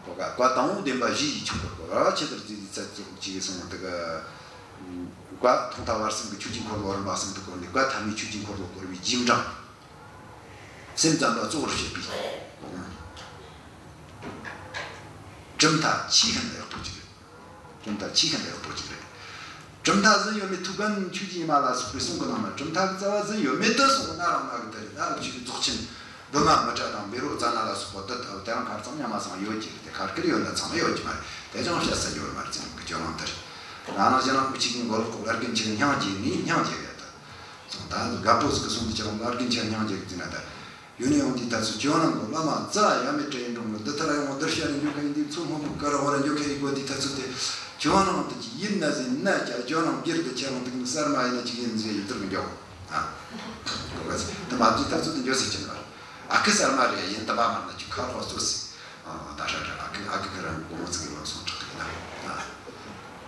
གོ་ག་བཀའ་དང་པོ་བདེན་པ་བཞི་ཡི་ཆོས་འཁོར་བསྐོར་བ། ཆི་ཟེར་ཟིག་ད་ཚོད་ཅིག་གི་སོང་དེ་གི་བཀའ་ཐོག་མཐའ་བར་གསུམ་གྱི་ཆོས་ཀྱི་འཁོར་ལོ་རིམ་པ་གསུམ་དུ་བསྐོར་ནས་བཀའ་ཐ་མའི་ཆོས་ཀྱི་འཁོར་ལོ་བསྐོར་བའི་རྗེས་འབྲང་སེམས་ཙམ་པ་གཙོ་བོར་བྱེད་པའི་གྲུབ་མཐའ་ཆེས་ཤིན་ཏུ་ཡག་པོ་ཅིག་རེད། གྲུབ་མཐའ་ཆེས་ཤིན་ཏུ་ཡག་པོ་ཅིག་རེད། གྲུབ་མཐའ་ཟིན་ཡོད་མེད་ཐུའུ་བཀྭན་ཆོས་ཀྱི་ཉི་མ་ལ་སོགས་པའི་གསུང་གི་ནང་ན་གྲུབ་མཐའ་གི་རྩ་བ་ཟིན་ཡོད་མེད་དུ་སོང་ན་རང་ན་གི་དེ་རེད། ད་རུ་ཆོས་ཀྱི་རྫོགས་ཆེན་བི་མ་མི་ཏྲ་དང་བཻ་རོ་ཙ་ན་ལ་སོགས་པ་དེ་ལྟ་བུ་དེ་རང་ཁར་ཚང་ཉམས་མ་སང་ཡོད་ཀྱི་རེད། དེ་ཁར་ཀིར་ཡོད་ན་ཚང་མ་ཡོད་ཀྱི་མ་རེད། དེ་ཅང་བཤད་ས་ཡོད་མ་རེད། ཚིག་གི་ཇོ་ནང་དེ་རེད། ང་རང་ཅག་རང་འུ་ཅག་གི་མགོ་ལོག་གི་བླ་རྒན་ཆེ་སྙིང་རྗེ་ནི་སྙིང་རྗེ་རེད། ད་ད་དགའ་པོ་ཟིག་གི་སོང་དུ་ཁྱེད་རང་བླ་རྒན་ཆེ་སྙིང་རྗེ་གི་ཟེར་ན་ད། ཡུལ་ནས་ཡོང་དུས་ད་ཚོད་ཇོ་ནང་གི་བླ་མ་རྩ་ཡ་མེད་དྲན་ཡིན་འགྲོ་མོད། འདི་ལྟར་ཡོང་བ་འདིར་བཤད་ནས་འཇོག་མཁན་ཡིན་དུས་མཚོ་སྔོན་པོ་དཀར་རོ་ར་འཇོག་མཁན་ཡིན་དགོས་དུས་ད་ཚོད་དེ་ཇོ་ནང་དུ་ཅི་ཡིན་ན་ཟིན་ན་ཀྱ་ཇོ་ནང་སྒེར་དུ་ཁྱེད་རང་དུ་གི་ནི་གསར་མ་ཡིན་ན་ཅིག་ཡིན་ཟེར་ཡིན་དུར་མི་འཇོག་ཨ། གོ་ག་ཚོད་དེ་མ་དུས་ད་ཚོད་དུ་འཇོག་ཟེར་གྱི་ནི་བ། ཨ་ཁུ་གསར་མ་རེད་ཡིན་ད་པ་མ་ན་ཅིག་ཁ་ཁོ་ཚོ་ཟེར། ཨ་ད་ཧྲ་ཧྲ་ཨ་ཁུ་ཨ་ཁུ་ཁུ་རང་གོ་མོ་ཚིག་གི་ལོ་སོང་དྲག་གི་ན་ཨ།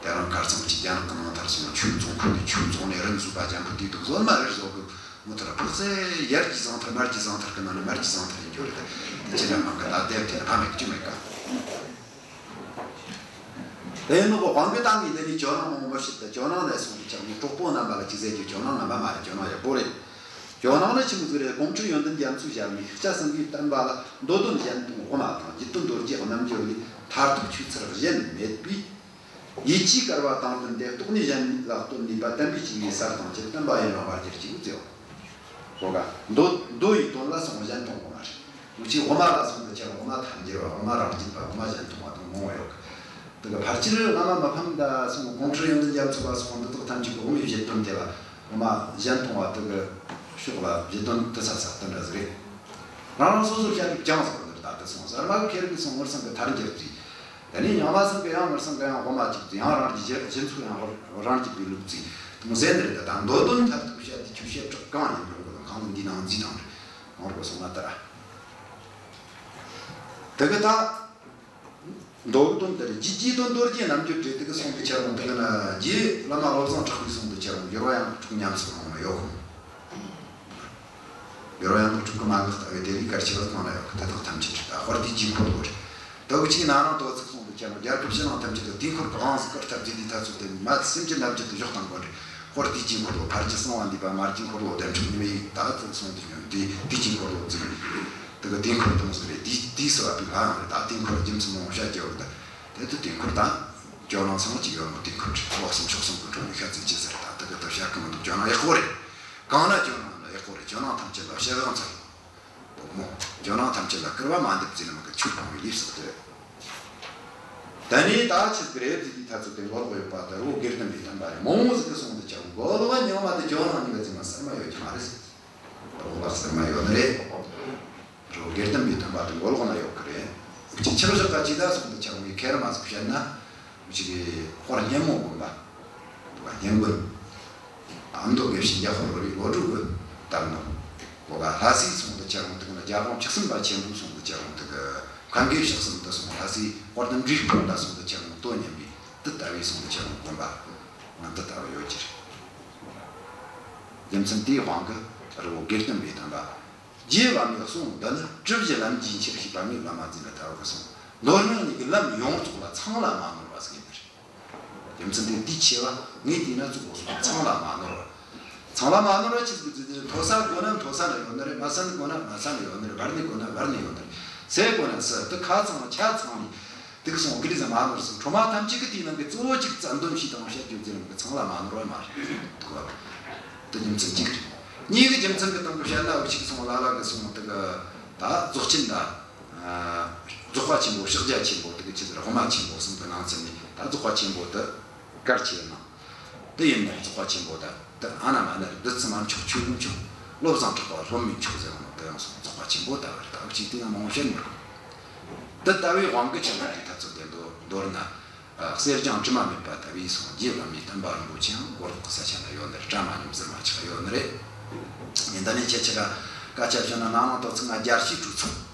དེ་རང་གར་ཚང་གི་རྒྱ་ནག་གི་ནང་ཐར་སོང་ཆོས་རྫོང་ཁུལ་ནས་ཆོས་རྫོང་ནས་རིམ་བཟོ་པ་རྒྱ་འཕུར་དུས་དུ་བཟོ་མ་རེད་བཟོ་གི། མུ་ཐུ་ར་ཕག་སེ་ཡར་གྱི་ཟང་ཐར་མར་གྱི་ཟང་ཐར་གི་ནང་ནས་མར་གྱི་ཟང་ཐར་ཡིན་རྒྱུ་རེད། དེ་ཕྱི་ལ་མང་གི་ད་དེབ་དེ་ལ་ཕ་མེད་ཀྱི་མེད་ག་དེ་ནི་གོ་དབང་གི་ཏང་གི་འདི་ནི་ཇོ་ནང་མང་མོ་ཞིག་ད་ཇོ་ནང་ནས་སོང་གི་ཆགས་ནི་གྲོགས་པོ་རྣམ་པ་ལ་ཅི་ཟེར་རྒྱུ། ཇོ་ནང་ངན་པ་མ་རེད། ཇོ་ནང་ཡག་པོ་རེད། ཇོ་ནང་ནི་ཆི་མོ་ཟིག་རེད། ཀོང་སྤྲུལ་ཡོན་ཏན་རྒྱ་མཚོས་སྦྱར་ནས་ཤཱཀྱ་སེང་གེའི་བསྟན་པ་ལ་མདོ་དོན་གཞན་དང་དབུ་མ་དང་རྒྱུད་དོན་རྡོ་རྗེའི་རྣལ་འབྱོར་ལས་མཐར་ཐུག་ཆོས་ཚུལ་གཞན་མེད་པས། ཡིད་ཆེས་དཀར་བ་དང་བསྟུན་ཏེ་རྟོགས་ནས་གཞན་ལ་བསྟོད་ནུས་པ་བསྟན་པའི་སྐྱེས་བུའི་གསར་དང་བཅས་བསྟན་པ་ཡུན་རིང་བར་གྱུར་ཅིག་མཛད། གོ་ག་མདོ་མདོ་ཡི་དོན་ལ་སོང་གཞན་མཐོང་གོ་མ་རེད། འུ་ཆོས་དབུ་མ་ལ་སོང་དུ་ཁྱེད་དབུ་མ་ཐལ་འགྱུར་བ་དབུ་མ་རང་རྒྱུད་པ་དབུ་མ་གཞན་མཐོང་བ་དང་མང་བོ་ཡོད་གི། དེ་ག་ཕལ་ཆེར་བླ་མ་མི་ཕམ་ད་སོང་ཀོང་སྤྲུལ་ཡོན་ཏན་རྒྱ་མཚོ་ལ་སོང་འདི་དག་ཐམས་ཅད་ཀྱི་དབུ་མའི་བཞེད་དོན་དེ་ལ་དབུ་མ་གཞན་མཐོང་བ་དེ་གི་ཕྱོགས་ལ་བཞེད་དོན་དེ་ས་ས་དེ་འདྲ་ཟིག་རེད། རང་རང་སོ་སོར་བཤད་ལུགས་ཀྱང་ཟེར་བ་འདིར་ད་དེ་སོང་ཟེར་མ་གི་ཁེར་གི་སོང་ངུར་སང་གི་ཐལ་འགྱུར་དུས། དེ་ནས་ཡང་མ་སང་གི་ཡང་ངུར་སང་གི་ཡང་དབུ་མ་གཅིག་ཡང་རང་གི་གཞི་གཞི་ཚུགས་ཡང་རང་གཅིག་པའི་ལུགས་ཚིག་དུང་ཟེར་འདིར་ད་ད་མདོ་དོན་མཐར་ཐུག་བཤད་དེ་ཆོས་བཤད་གྲགས་གང་ཡིན་རུང་གི་གང་དུ་འདི་ནང་འཛིན་དང་རེད། ངོར་གོ་སོང་ན་ད་ར་དེ་གི་ད། མདོ་གི་དོན་དེར་རྒྱུད་ཀྱི་དོན་རྡོ་རྗེ་རྣལ་འབྱོར་འགྲེལ་དེ་གི་སོང་དུ་ཁྱེར་འོང་དེ་གི་ན་རྗེ་བླ་མ་བློ་བཟང་གྲགས་པའི་སོང་དུ་ཁྱེར་འོང་སྦྱོར་བ་ཡང་དག་དྲུག་ཉམས་སུ་བླངས་ན་ཡོད་ཁོང་། སྦྱོར་བ་ཡང་དག་དྲུག་གི་མ་འགགས་ལྟ་བའི་དེ་ལས་གལ་ཆེ་བ་གང་ལ་ཡོད་གི་དེ་དག་ཐམས་ཅད་ཀྱི་ད་དཔལ་དུས་ཀྱི་འཁོར་ལོ་རེད། དེ་གི་ཅིག་ན་རང་དོ་ཚིག་སོང་དུ་ཁྱེར་འོང་རྒྱལ་ཁབ་ཕྱི་ནང་ཐམས་ཅད་དུ་དུས་འཁོར་གི་དབང་ཟིག་གི་སྟབས་བརྒྱུད་དེ་ད་ཚོད་དེ་མ་སེམས་ཅན་ཐམས་ཅད་དུ་བཞག་དང་དགོས་རེད། དཔལ་དུས་ཀྱི་འཁོར་ལོ་ཕར་གྱི་གསང་བ་འདུས་པ་མར་གྱི་འཁོར་ལོ་བདེན་གྲུབ་ཉི་མའི་ད་ཚོད་སོང་དུ་ཉོན་དེ་དུས་ཀྱི་འཁོར་ལོ་འཛིན་དེ་གི་དུས་འཁོར་དང་ཟེར་རེད། དུས་དུས་སུ་བབ་པའི་ལྷ་ཡང་རེད། ད་དུས་འཁོར་རྒྱུ་མཚན་མང་བོ་བཤད་རྒྱུ་རེད། ད་དེ་དུས་འཁོར་དང་ཇོ་ནང་ཚང་གཅིག་ཡོད་ནོ་དུས་འཁོར་རེད། ལོ་གསུམ་ཕྱོགས་གསུམ་གི་འགྲོ་ནས་ཤ་ཚིལ་གྱི་ཟེར། ད་དེ་གི་དུ་བཤད་གི་མི་འདུག་ཇོ་ནང་ཡག་པོ་རེད། གང་ན་ཇོ་ནང་ན་ཡག་པོ་རེད། ཇོ་ནང་ཐམས་ཅད་ལ་བཤད་དབང་ཚར་བོ་མོ། ཇོ་ནང་ཐམས་ཅད་ལ་སྐུར་བ་མ་འདེབས་ཟེར་ནི་མི་གི་ཆོས་སྤང་བའི་ལས་སུ་སྡོད། ད་ནི་ད་ཆི་ཟིག་རེད་ཟེར་དུས་ཐ་ཚོད་དེ་མགོ་ལོག་ཡོད་པ་ད་རུ་དགེ་ལྡན་པའི་བསྟན་པ་རེད། མང་བོ་ཟིག་གི་སོང་དུ་ཆགས་མགོ་ལོག་ཉག་མ་དེ་ཇོ་ནང་གཉིས་ཀ་ཚིག་མ་གསར་མ་ཡོད་ཀྱི་མ་རེད་ཟེར། རོགས་ལ་ཟེར་མ་ཡོད་ནི་རེད། རོགས་དགེ་ལྡན་པའི་སྟོན་པ་དེ་མགོ་ལོག་ན་ཡོད་གི་རེད། ཅིག་ཆག་བཞག་ག་ཅིག་ད་སོང་དུ་ཆག་མི་ཁེར་མ་ཟིག་བཤད་ན། ཅིག་དཔལ་སྙན་མོ་དགོན་པ། སྙན་དགོན། ཨ་མདོ་དགེ་བཤེས་འཇམ་དཔལ་རོལ་པའི་བློ་གྲོས་གི་བཏབ་ནོ། གོ་ག་ལྷ་སའི་སོང་དུ་ཆག་རུང་དུ་ན་རྒྱལ་དབང་བཅུ་གསུམ་པ་ཆེན་པོའི་སོང་དུ་ཆག་རུང་དུ་གི་མཁན་དགེ་བཅུ་གསུམ་དུ་སོང་ལྷ་སའི་དཔལ་ལྡན་འབྲས་སྤུངས་ལ་སོང་དུ་ཆག་རུང་དོ་མཉམ་པའི་དེ་ལྟ་བུའི་སོང་དུ་ཆག་རུང་དགོན་པ། ང་འདི་ལྟ་བུ་ཡོད་ཀྱི་རེད། རྒྱུ་མཚན་དེའི་དབང་གིས་རི་བོ་དགེ་ལྡན་པའི་བསྟན་པ། རྗེ་བླ་མའི་གསུང་འདི་ནི་གྲུབ་བཞི་ལམ་གྱི་ཆེར་ཞིག་པ་ངས་བླ་མ་འཛིན་པའི་ལྟ་བུ་གི་གསུང་། མདོ་སྔགས་གཉིས་ཀྱི་ལམ་ཡོངས་རྫོགས་ལ་ཚང་ལ་མ་ནོར་བ་ཟེར་གྱི་འདུག་རྒྱུ་མཚན་དེ་དེའི་ཆེ་བ་ངས་བལྟས་ན་གཙོ་བོ་གསུང་ཚང་ལ་མ་ནོར་བ། ཚང་ལ་མ་ནོར་བ་ཆི་ཟིག་གི་ཟེར་དུས། མཐོ་ས་དགོས་ན་མཐོ་ས་ན་ཡོད་ནི་རེད། དམའ་ས་ནས་དགོས་ན་དམའ་ས་ན་ཡོད་ནི་རེད། བར་ནས་དགོས་ན་བར་ནས་ཡོད་ནི་རེད། ཟེར་དགོས་ན་ཟེར། དེ་ཁ་ཚང་ཆ་ཚང་ནས། དེ་གི་སོང་གི་རེད་ཟེར་མ་ནོར་སོང་། ཁྲོ་མ་ཐམས་ཅད་ཀྱི་དེའི་ནང་གི་གཙོ་བོ་གཅིག་བཙན་གདོན་ཞེས་དང་བཤད་རྒྱུ་ཟེར་ནང་གི་ཚང་ལ་མ་ནོར་བ་མ་རེད། དེ་རྒྱུ་མཚན་གཅིག་རེད། གཉིས་ཀྱི་རྒྱུ་མཚན་གྱི་སྟེང་དུ་བཤད་ན། འུ་ཅག་སོང་ལ་ལ་གི་སོང་དེ་གི་ད་རྫོགས་ཆེན་ད། རྫོགས་པ་ཆེན་པོ་ཕྱག་རྒྱ་ཆེན་པོ་དེ་གི་ཆི་ཟེར། དབུ་མ་ཆེན་པོ་གསུམ་གི་ནང་ཚན་ནས་ད་རྫོགས་པ་ཆེན་པོ་དེ་གལ་ཆེ་ན། དེ་ཡིན་ན་རྫོགས་པ་ཆེན་པོ་ད། དེ་ཨ་ན་མ་ན་རེད། བདུད་རྩི་མ་མཆོག་ཆོས་ཀུན་མཆོག་བློ་བཟང་གྲགས་པ་སློབ་མའི་མཆོག་ཟེར་བ་ནོ། དེ་ཡང་སོང་རྫོགས་པ་ཆེན་པོ་ད་བར་ད་འུ་ཅག་དེ་ན་མང་བཤད་མི་དགོས། དེ་ལྟ་བུའི་དབང་གི་ཆེན་པོ་དེ་ད་ཚོད་དེ་མདོར་མདོར་ན། ཨ། གསེར་སྦྱངས་དྲི་མ་མེད་པ་ལྟ་བུའི་སོང་རྗེ་བླ་མའི་བསྟན་པ་རིན་པོ་ཆེའང་མགོ་ལོག་གི་ས་ཆ་ན་ཡོད་ནི་རེད། བཀྲ་མ་ཉམས་ཟེར་མ་ཆགས་ཡོད་ནི་རེད། ངས་འདི་ནས་ཁྱེད་ཆ་ག་སྐད་ཆ་བཤད་ན། ནང་ནང་དོ་ཚིག་ང་རྒྱལ་སྤྱིའི་གྲོས་ཚོགས།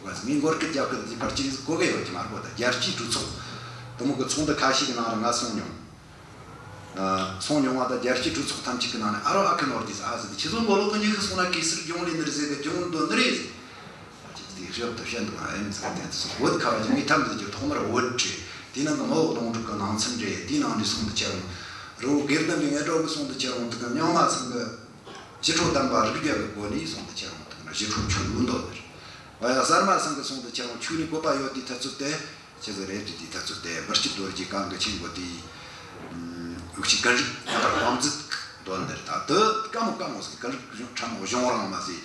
ངས་མགོ་སྐད་རྒྱབ་གི་དེ་ཕར་ཅིག་གོ་གི་ཡོད་ཀྱི་མ་རེད་པ། ད་རྒྱལ་སྤྱིའི་གྲོས་ཚོགས་དེ་མོ་གི་ཚོགས་འདུ་ཁ་ཤས་ཀྱི་ནང་ལ་ང་སོང་མྱོང་། ཨ། སོང་མྱོང་བ་དང་། རྒྱལ་སྤྱིའི་གྲོས་ཚོགས་ཐམས་ཅད་ཀྱི་ནང་ནས། ཨ་རོ་ཨ་ཁུ་ནོར་དུས་ཨ་ཟེར་ཏེ། ཁྱེད་ཚོ་མགོ་ལོག་གི་མྱི་ཤི་སོང་ན་གེ་སར་གྱོང་ལེན་ནི་རེད་ཟེར་གི། གྱོང་འདོན་ནི་རེད་ཟེར། ཨ་ཅེ་དེ་ཤོབ་ཏུ་བཤད་འདུག་ཨ་ཡིན་ཟེར་ཏེ། དེ་སོང་བོད་ཁ་བ་ཅན་མི་ཐམས་ཅད་ཀྱི་ཐོག་མར་བོད་རེད། དེའི་ནང་གི་མི་འོག་ལུང་དྲུག་གི་ནང་ཚན་རེད། དེའི་ནང་ནས་སོང་དུ་ཁྱེར་རུང་། རི་བོ་དགེ་ལྡན་པའི་ངེད་གྲོགས་ཀྱི་སོང་དུ་ཁྱེར་རུང་། དེ་གི་རྙིང་མ་ཚང་གི་ཞི་ཁྲོ་དམ་པ་རིགས་བརྒྱ་གི་སྒོ་ནས་སོང་དུ་ཁྱེར་རུང་། དེ་གི་ཞི་ཁྲོ་ཆོས་ལུགས་འདོན་ནི་རེད། ཨ་ཡ། གསར་མ་ཚང་གི་སོང་དུ་ཁྱེར་རུང་ཆོས་ནས་བཀོད་པ་ཡོད་དེའི་ཐད་ཚོད་དེ། ཁྱེད་ཚོ་རེད་དེ། དེའི་ཐད་ཚོད་དེ་མི་སྐྱིད་རྡོ་རྗེ་གང་གི་ཆེན་པོ་དེའི། ཨུམ། འུ་ཅག་ཀུན་རིག་རྣམ་པར་སྣང་མཛད་འདོན་ནི་རེད། ད་དེ་དཀའ་མོ་དཀའ་མོ་ཟིག་ཀུན་རིག་ཕྲ་མོ་གཞུང་རང་མ་ཟིག་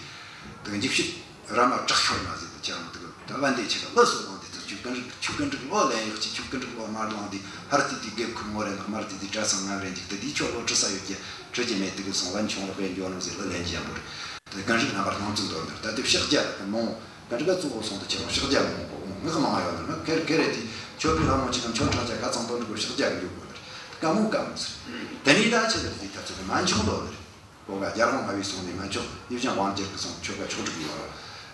དེ་འཇིགས་བྱེད་ར་མ་དྲག་ཤོར་མ་ཟིག་དེ་ཁྱེད་རང་དེ་ད་བན་དེ་ཆེ་ག་ལ་སོ་ལངས་དེ། དེ་ཆོས་ཀུན་རིག་ཆོས་ཀུན་རིག་ལོ་ལེན་ཡག་ཅིག་ཆོས་ཀུན་རིག་ལོ་མ་ལངས་དེ། ཧར་དེ་དེ་དགེ་ཁུར་ངོ་རེ་ན། མར་དེ་དེ་གྲྭ་ཚང་ང་རེ་འཇིག་དེ། དེ་ཆོ་ལོ་ཁྲི་ས་ཡོད་ཀྱི་ཁྲི་ཀྱི་མེད། དེ་གི་སོང་བན་ཆུང་རོགས་རེ་འཇོག་ནོ་ཟིག་ལ་ལེན་གྱི་ཡང་པོ་རེད། དེ་ཀུན་རིག་རྣམ་པར་སྣང་མཛད་འདོན་ནི་རེད། ད་དེ་ཕྱག་རྒྱ་གི་མང་། ག་འདྲ་ག་གཙོ་བོ་སོང་དུ་ཁྱེར་རུང་ཕྱག་རྒྱ་མང་པོ་ངག་མང་ཡོད་ནི་མ་ཁེར་ཁེར་རེ་དེ། མཆོད་པའི་ལྷ་མོ་ཆེ་གམ་མཆོད་ཕྲེང་ཆེ་ག་ཚང་དོན་འགྲུབ་ཕྱག་རྒྱ་གི་འཇུག་དགོས་ནི་རེད། དཀའ་མོ་དཀའ་མོ་ཟེར། དེ་ནས་ད་ཆི་ཟེར་དེ་ད་ཚོད་དེ་མན་ཆོག་འདོན་ནི་རེད། གོ་ག་རྒྱལ་དབང་ལྔ་པའི་སོང་ནས་མན་ཆོག་ཡིད་བཞིན་དབང་རྒྱལ་གི་སོང་ཆོ་ག་ཆོག་སྒྲིག་ཡོད་ར།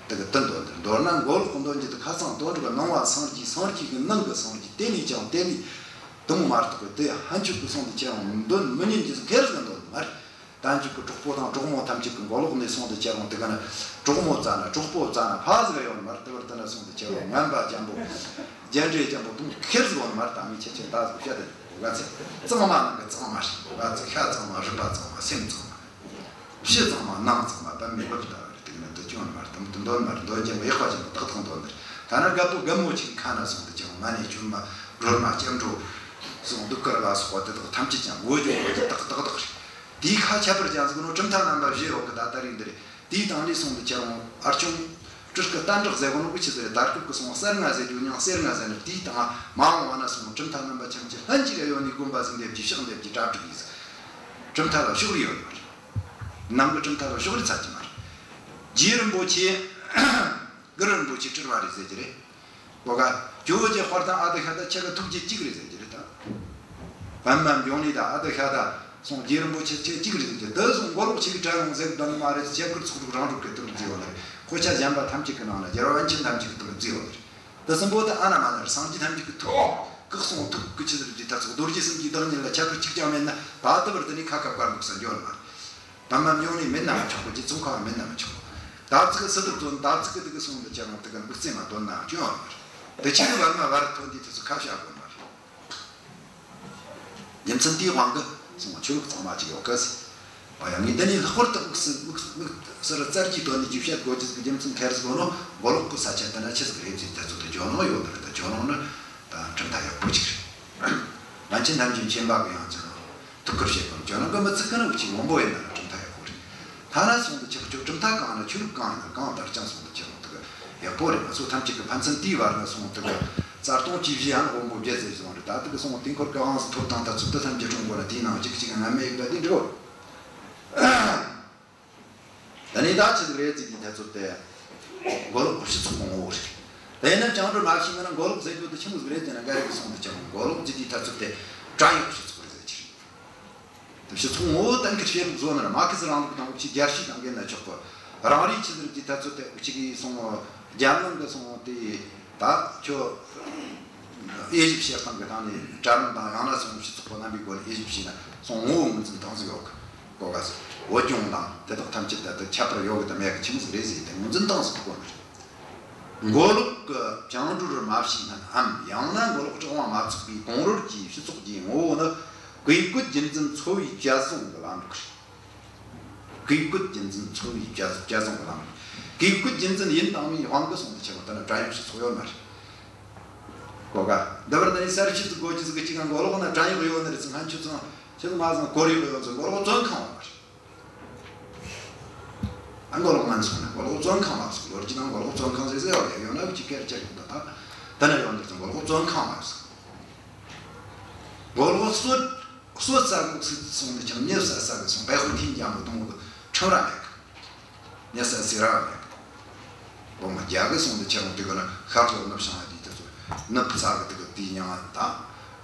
དེ་གི་དོན་འདོན་ནི་རེད། མདོར་ན་མགོ་ལོག་གི་འདོན་རྒྱུ་དེ་ཁ་ཚང་དོན་འགྲུབ་གི་ནང་བ་སངས་རྒྱས། སངས་རྒྱས་གི་ནང་གི་སངས་རྒྱས། དེ་ལས་ཀྱང་དེ་ལས་དེ་མོ་མ་གཏོགས་གི་དེ་ཕན་ཆོད་གི་སོང་དུ་ཁྱེར་རུང་འདོན་མི་ཉན་རྒྱུ་ཟིག་ཁེར་ཟིག་འདོན་ནི་མ་རེད། ད་འཇུག་གི་གྲོགས་པོ་དང་གྲོགས་མོ་ཐམས་ཅད་ཀྱི་མགོ་ལོག་ནས་སོང་དུ་ཁྱེར་རུང་དེ་ག་ན་གྲོགས་མོ་བཙལ་ན་གྲོགས་པོ་བཙལ་ན་ཕ་ཟིག་ཡོད་ནི་མ་རེད། དེ་བར་དེ་ན་སོང་དུ་ཁྱེར་རུང་ངན་པ་འཇམ་པོ་རྒྱན་འདྲེ་འཇམ་པོ་དུང་ཁེར་ཟིག་ཡོད་ནི་མ་རེད། ད་མི་ཁྱེད་ཆེ་ད་ཟིག་བཤད་དེ་གོ་ག་ཚེ། གཙང་མ་ནང་གི་གཙང་མ་ཞིག་གོ་ག་ཚེ། ཤ་གཙང་མ། རུས་པ་གཙང་མ། སེམས་གཙང་མ། ཕྱི་གཙང་མ་ནང་གཙང་མ། པདྨའི་བུ་ལྟ་བུ་རེད། དེ་ག་ན་དེ་ཅུང་ཡོད་ནི་མ་རེད། དེ་མོ་དེ་འདོན་མ་རེད། འདོན་རྒྱུ་ཡག་པ་ཅན་དེ་ཏག་ཏག་འདོན་ནི་རེད། ད་ན་རྒད་པོ་རྒད་མོ་ཅིག་ཁ་ན་སོང་དུ་ཁྱེར་རུང་མ་ཎི་གྱོན་མ། སྒྲོལ་མ་སྐྱབས་འགྲོ་སོང་འདུག་དཀར་ལ་སོགས་པ་དེ་དག་ཐམས་ཅད་ཀྱང་འོ་ཇོ་འོ་ཇོ་ཏག་ཏག་ཏག་རེད། དེའི་ཁ་ཁྱད་པར་ཅན་ཟིག་ནོ་གྲུབ་མཐའ་རྣམ་པ་བཞི་ཡོད་གི། ད་ལྟ་རིགས་འདི་རེད། དེའི་སྟེང་ལས་སོང་དུ་ཁྱེར་རུང་ཨར་ཆུང་སྤྲུལ་སྐུ་བསྟན་གྲགས་ཟེར་གོ་ནོ་གི་ཆི་ཟེར། དར་སྐབས་ཀྱི་སོང་གསེར་ལྔ་ཟེར་རྒྱུ་མྱིང་གསེར་ལྔ་ཟེར་ནི། དེའི་སྟེང་མ་འོངས་པ་ན་སོང་གྲུབ་མཐའ་རྣམ་པ་ཆ་མེད་ཀྱི་ལྷན་ཅིག་ག་ཡོད་ནི་དགོན་པ་ཟིག་འདེབས་ཀྱི་ཕྱག་འདེབས་ཀྱི་གྲ་སྒྲིག་ཡིན་ཟིག་གྲུབ་མཐའ་ལ་ཕྱོགས་རིས་ཡོད་ནི་མ་རེད། ནང་གི་གྲུབ་མཐའ་ལ་ཕྱོགས་རིས་ཚར་གྱི་མ་རེད། རྗེ་རིན་པོ་ཆེ་གུ་རུ་རིན་པོ་ཆེ་སྤྲུལ་པ་རེད་ཟེར་གྱི་རེད། གོ་ག་ཇོ་བོ་རྗེ་དཔལ་ལྡན་ཨ་ཏི་ཤ་དང་ཁྱེད་ཀྱི་ཐུགས་རྗེ་གཅིག་རེད་ཟེར་གྱི་རེད་ད། པདྨ་འབྱུང་གནས་དང་ཨ་ཏི་ཤ་དང་སོང་རྗེ་རིན་པོ་ཆེ་ཁྱེད་གཅིག་རེད་ཟེར་གྱི། དེ་སོང་མགོ་ལོག་ཆེ་གི་གྲལ་ཡོང་ཟེར་གདོན་མ་རེད། ཞབས་དཀར་ཚོགས་དྲུག་རང་གྲོལ་གྱི་དོན་རྩིས་ཡོད་ནི་རེད། དཔེ་ཆ་གཞན་པ་ཐམས་ཅད་ཀྱི་ནང་ན་རྒྱལ་བ་པཎ་ཆེན་ཐམས་ཅད་ཀྱི་དོན་རྩིས་ཡོད་ནི་རེད། དེ་གསུམ་པོ་དེ་ཨ་ན་མ་ན་རེད། སངས་རྒྱས་ཐམས་ཅད་ཀྱི་ཐུགས་ཀྱི་གསུང་ཐུགས་ཀྱི་ཆི་ཟེར་གྱི་ད་ཚོགས་རྡོ་རྗེ་གསུམ་གྱི་བདག་ཉིད་ལ་ཁྱད་པར་གཅིག་ཀྱང་མེད་ན། ད་ལྟ་བར་དུ་ནི་ཁ་ཁ་བཀར་འདུག་ས་འཇོག་ནི་མ་རེད། པདྨ་འབྱུང་གནས་མིན་ན་མི་ཆོག་གོ། རྗེ་ཙོང་ཁ་བ་མིན་ན་མི་ཆོག་གོ། ད་ཚིག་གི་སི་ཏུ་དོན་ད་ཚིག་གི་དེ་གི་སོང་དུ་ཁྱེར་རུང་དེ་གི་མིག་རྩེ་མ་དོན་ན་ཅུང་ཡང་མ་རེད། དེ་ཆི་གི་བར་མ་བར་ཐོན་དུས་དེ་ཚོ་ཁ་བྱ་དགོས་མ་རེད། རྒྱུ་མཚན་དེའི་དབང་གིས་སོང་ཆོས་ལུགས་གཙང་མ་ཅིག་ཡོད་གི་ཟེར། བ་ཡང་ངས་འདི་ནས་ལྷག་པར་དུ་དམིགས་སུ་དམིགས་དམིགས་སུ་ར་བཙལ་གྱི་དོན་ནས་ཅིག་བཤད་དགོས་ཀྱི་ཟིག་གི་རྒྱུ་མཚན་ཁེར་ཟིག་ནོ། མགོ་ལོག་གི་ས་ཆ་དེ་ན་ཆི་ཟིག་རེད་ཟེར་དེ་ཚོ་དེ་ཇོ་ནང་ཡོད་ནི་རེད། ད་ཇོ་ནང་ནི་ད་གྲུབ་མཐའ་ཡག་པོ་ཅིག་རེད། པཎ་ཆེན་ཐམས་ཅད་མཁྱེན་པ་གི་ཡང་ཅིག་ཐུགས་ཁུར་བཞེས་གོ་ནོ། ཇོ་ནང་གི་མི་ཚིག་གི་ནང་གི་ཅིག་མང་པོ་ཡིན་ན་གྲུབ་མཐའ་ཡག་པོ་རེད། ཐ་ན་སོང་དུ་ཆག་ཆོག་གྲུབ་མཐའ་གང་ན་ཆོས་ལུགས་གང་ཡིན་ན་གང་ལྟར་ཀྱང་སོང་དུ་ཆག་ནོ་དེ་གི་ཡག་པོ་རེད། ང་ཚོ་ཐམས་ཅད་ཀྱི་ཕན་ཚུན་དེའི་བར་ན་སོང་དེ་གི་རྩ་ལྟུང་བཅས་བཞི་ཡང་དབང་པོ་བརྒྱད་ཟེར་སོང་རེད། ད་དེ་གི་སོང་དེ་འཁོར་གི་དབང་ཟིག་ཐོབ་དང་ད་ཚུགས་དེ་ཐམས་ཅད་གྲོང་དགོས་ན་དེའི་ནང་གཅིག་གཅིག་སྔ་མེད་ཡིག་ད་དེ་འགྲིག་གོ། ད་ ཡིན་ད་ཆི་ཟིག་རེད་ཟེར་དུས་ཐ་ཚོད་དེ། མགོ་ལོག་གི་སྤྱི་ཚོགས་ངོ་བོ་རེད། དེ་ཡིན་ན་བཅིངས་འགྲོལ་མ་བྱས་ན་མགོ་ལོག་ཟེར་རྒྱུ་དེ་ཆི་མོ་ཟིག་རེད་ཟེར་ན། འགའ་རེ་གིས་སོང་དུ་ཆི་མོ་མགོ་ལོག་ཟེར་དུས་ཐ་ཚོད་དེ་བྲན་གཡོག་སྤྱི་ཚོགས་རེད་ཟེར་གྱི་རེད། དེ་སྤྱི་ཚོགས་ངོ་བོ་གཏན་འཁེལ་བྱེད་ལུགས་བཟོ་ན་ར། མར་ཁེ་སི་རིང་ལུགས་དང་འུ་ཅག་རྒྱལ་སྤྱི་དང་འགལ་ན་ཆོག་གི། རང་རེའི་ཆི་ཟིག་རེད་དུས་ཐ་ཚོད་དེ་འུ་ཅག་གིས་སོང་རྒྱལ་ནང་གི་སོང་དེ་ད་ཁྱོད་དབྱེ་ཞིབ་བྱེད་སྟངས་ཀྱི་སྟེང་ནས་གྲལ་རིམ་དང་ཡང་ན་སོང་སྤྱི་ཚོགས་ཀྱི་རྣམ་པའི་སྒོ་ནས་དབྱེ་ཞིབ་བྱས་ན་སོང་ངོ་བོ་ངོས་འཛིན་སྟངས་ཟིག་ཡོད་གི། གོ་ག་སོང་བོད་ལྗོངས་དང་དེ་དག་ཐམས་ཅད་ད་དེ་ཁྱད་པར་ཡོད་གི་དང་མེད་གི་ཆི་མོ་ཟིག་རེད་ཟེར་དེ་ངོས་འཛིན་སྟངས་ཟིག་གོ་ནི་རེད། མགོ་ལོག་གི་བཅིངས་འགྲོལ་མ་བྱས་སྔོན་འམ་ཡང་ན་མགོ་ལོག་དྲག་དབང་མ་བཙུགས་པའི་གོང་རོལ་གྱི་སྤྱི་ཚོགས་ཀྱི་ངོ་བོ་ནི་བཀས་བཀོད་རྒྱུད་འཛིན་ཚོ་བའི་བཅད་བཟུང་གི་ལམ་ལུགས་རེད། བཀས་བཀོད་རྒྱུད་འཛིན་ཚོ་བའི་བཅད་བཅད་བཟུང་གི་ལམ་ལུགས། བཀས་བཀོད་རྒྱུད་འཛིན་ཡིན་དང་མིན་དབང་གིས་སོང་དུ་ཆི་མོ་ད་ནི་བྲན་གཡོག་སྤྱི་ཚོགས་ཡོད་མ་རེད། གོ་ག་འདི་བར་ན་ནི་གསར་ཤོས་ཟིག་གོ་རྒྱུ་ཟིག་གི་གཅིག་ག་མགོ་ལོག་ན་བྲན་གཡོག་ཡོད་ནི་རེད་ཟེར། སྔོན་ཆད་ཚང་ཆི་ཟིག་མ་ཟིག་གོ་རེ་ཡོད་ཟེར། མགོ་ལོག་བཙོན་ཁང་ཡོད་མ་རེད། ཨ་མགོ་ལོག་ང་ཚོ་ན་མགོ་ལོག་བཙོན་ཁང་མ་ཟིག་ལོ་རྒྱུས་ནང་མགོ་ལོག་བཙོན་ཁང་ཟེར་ཟེར་ཡོད་ཡོད་ན་གཅིག་ཁེར་ཁེར་ཡོད་ད། ད་ད་ནི་ཡོད་འདུག་ཟེར། མགོ་ལོག་བཙོན་ཁང་མ་ཟིག་མགོ་ལོག་གསོད་གསོད་ས་གི་སོང་དུ་ཆི་མོ་མྱི་བསད་ས་གི་སོང་པའི་ཧུ་ཐིན་རྒྱལ་པོ་དང་པོ་གི་ཁྲིམས་ར་མེད་གི། མྱི་བསད་ཟེར་ར་མེད་གི། འོ་མ་རྒྱ་གི་སོང་དུ་ཆི་མོ་དེ་གི་ན་ཤར་ལྷོ་ནུབ་བྱང་ཡ་དེ་དེ་ཚོ་ནུབ་ཚ་གི་དེ་གི་དེའི་མྱིང་ང་ད་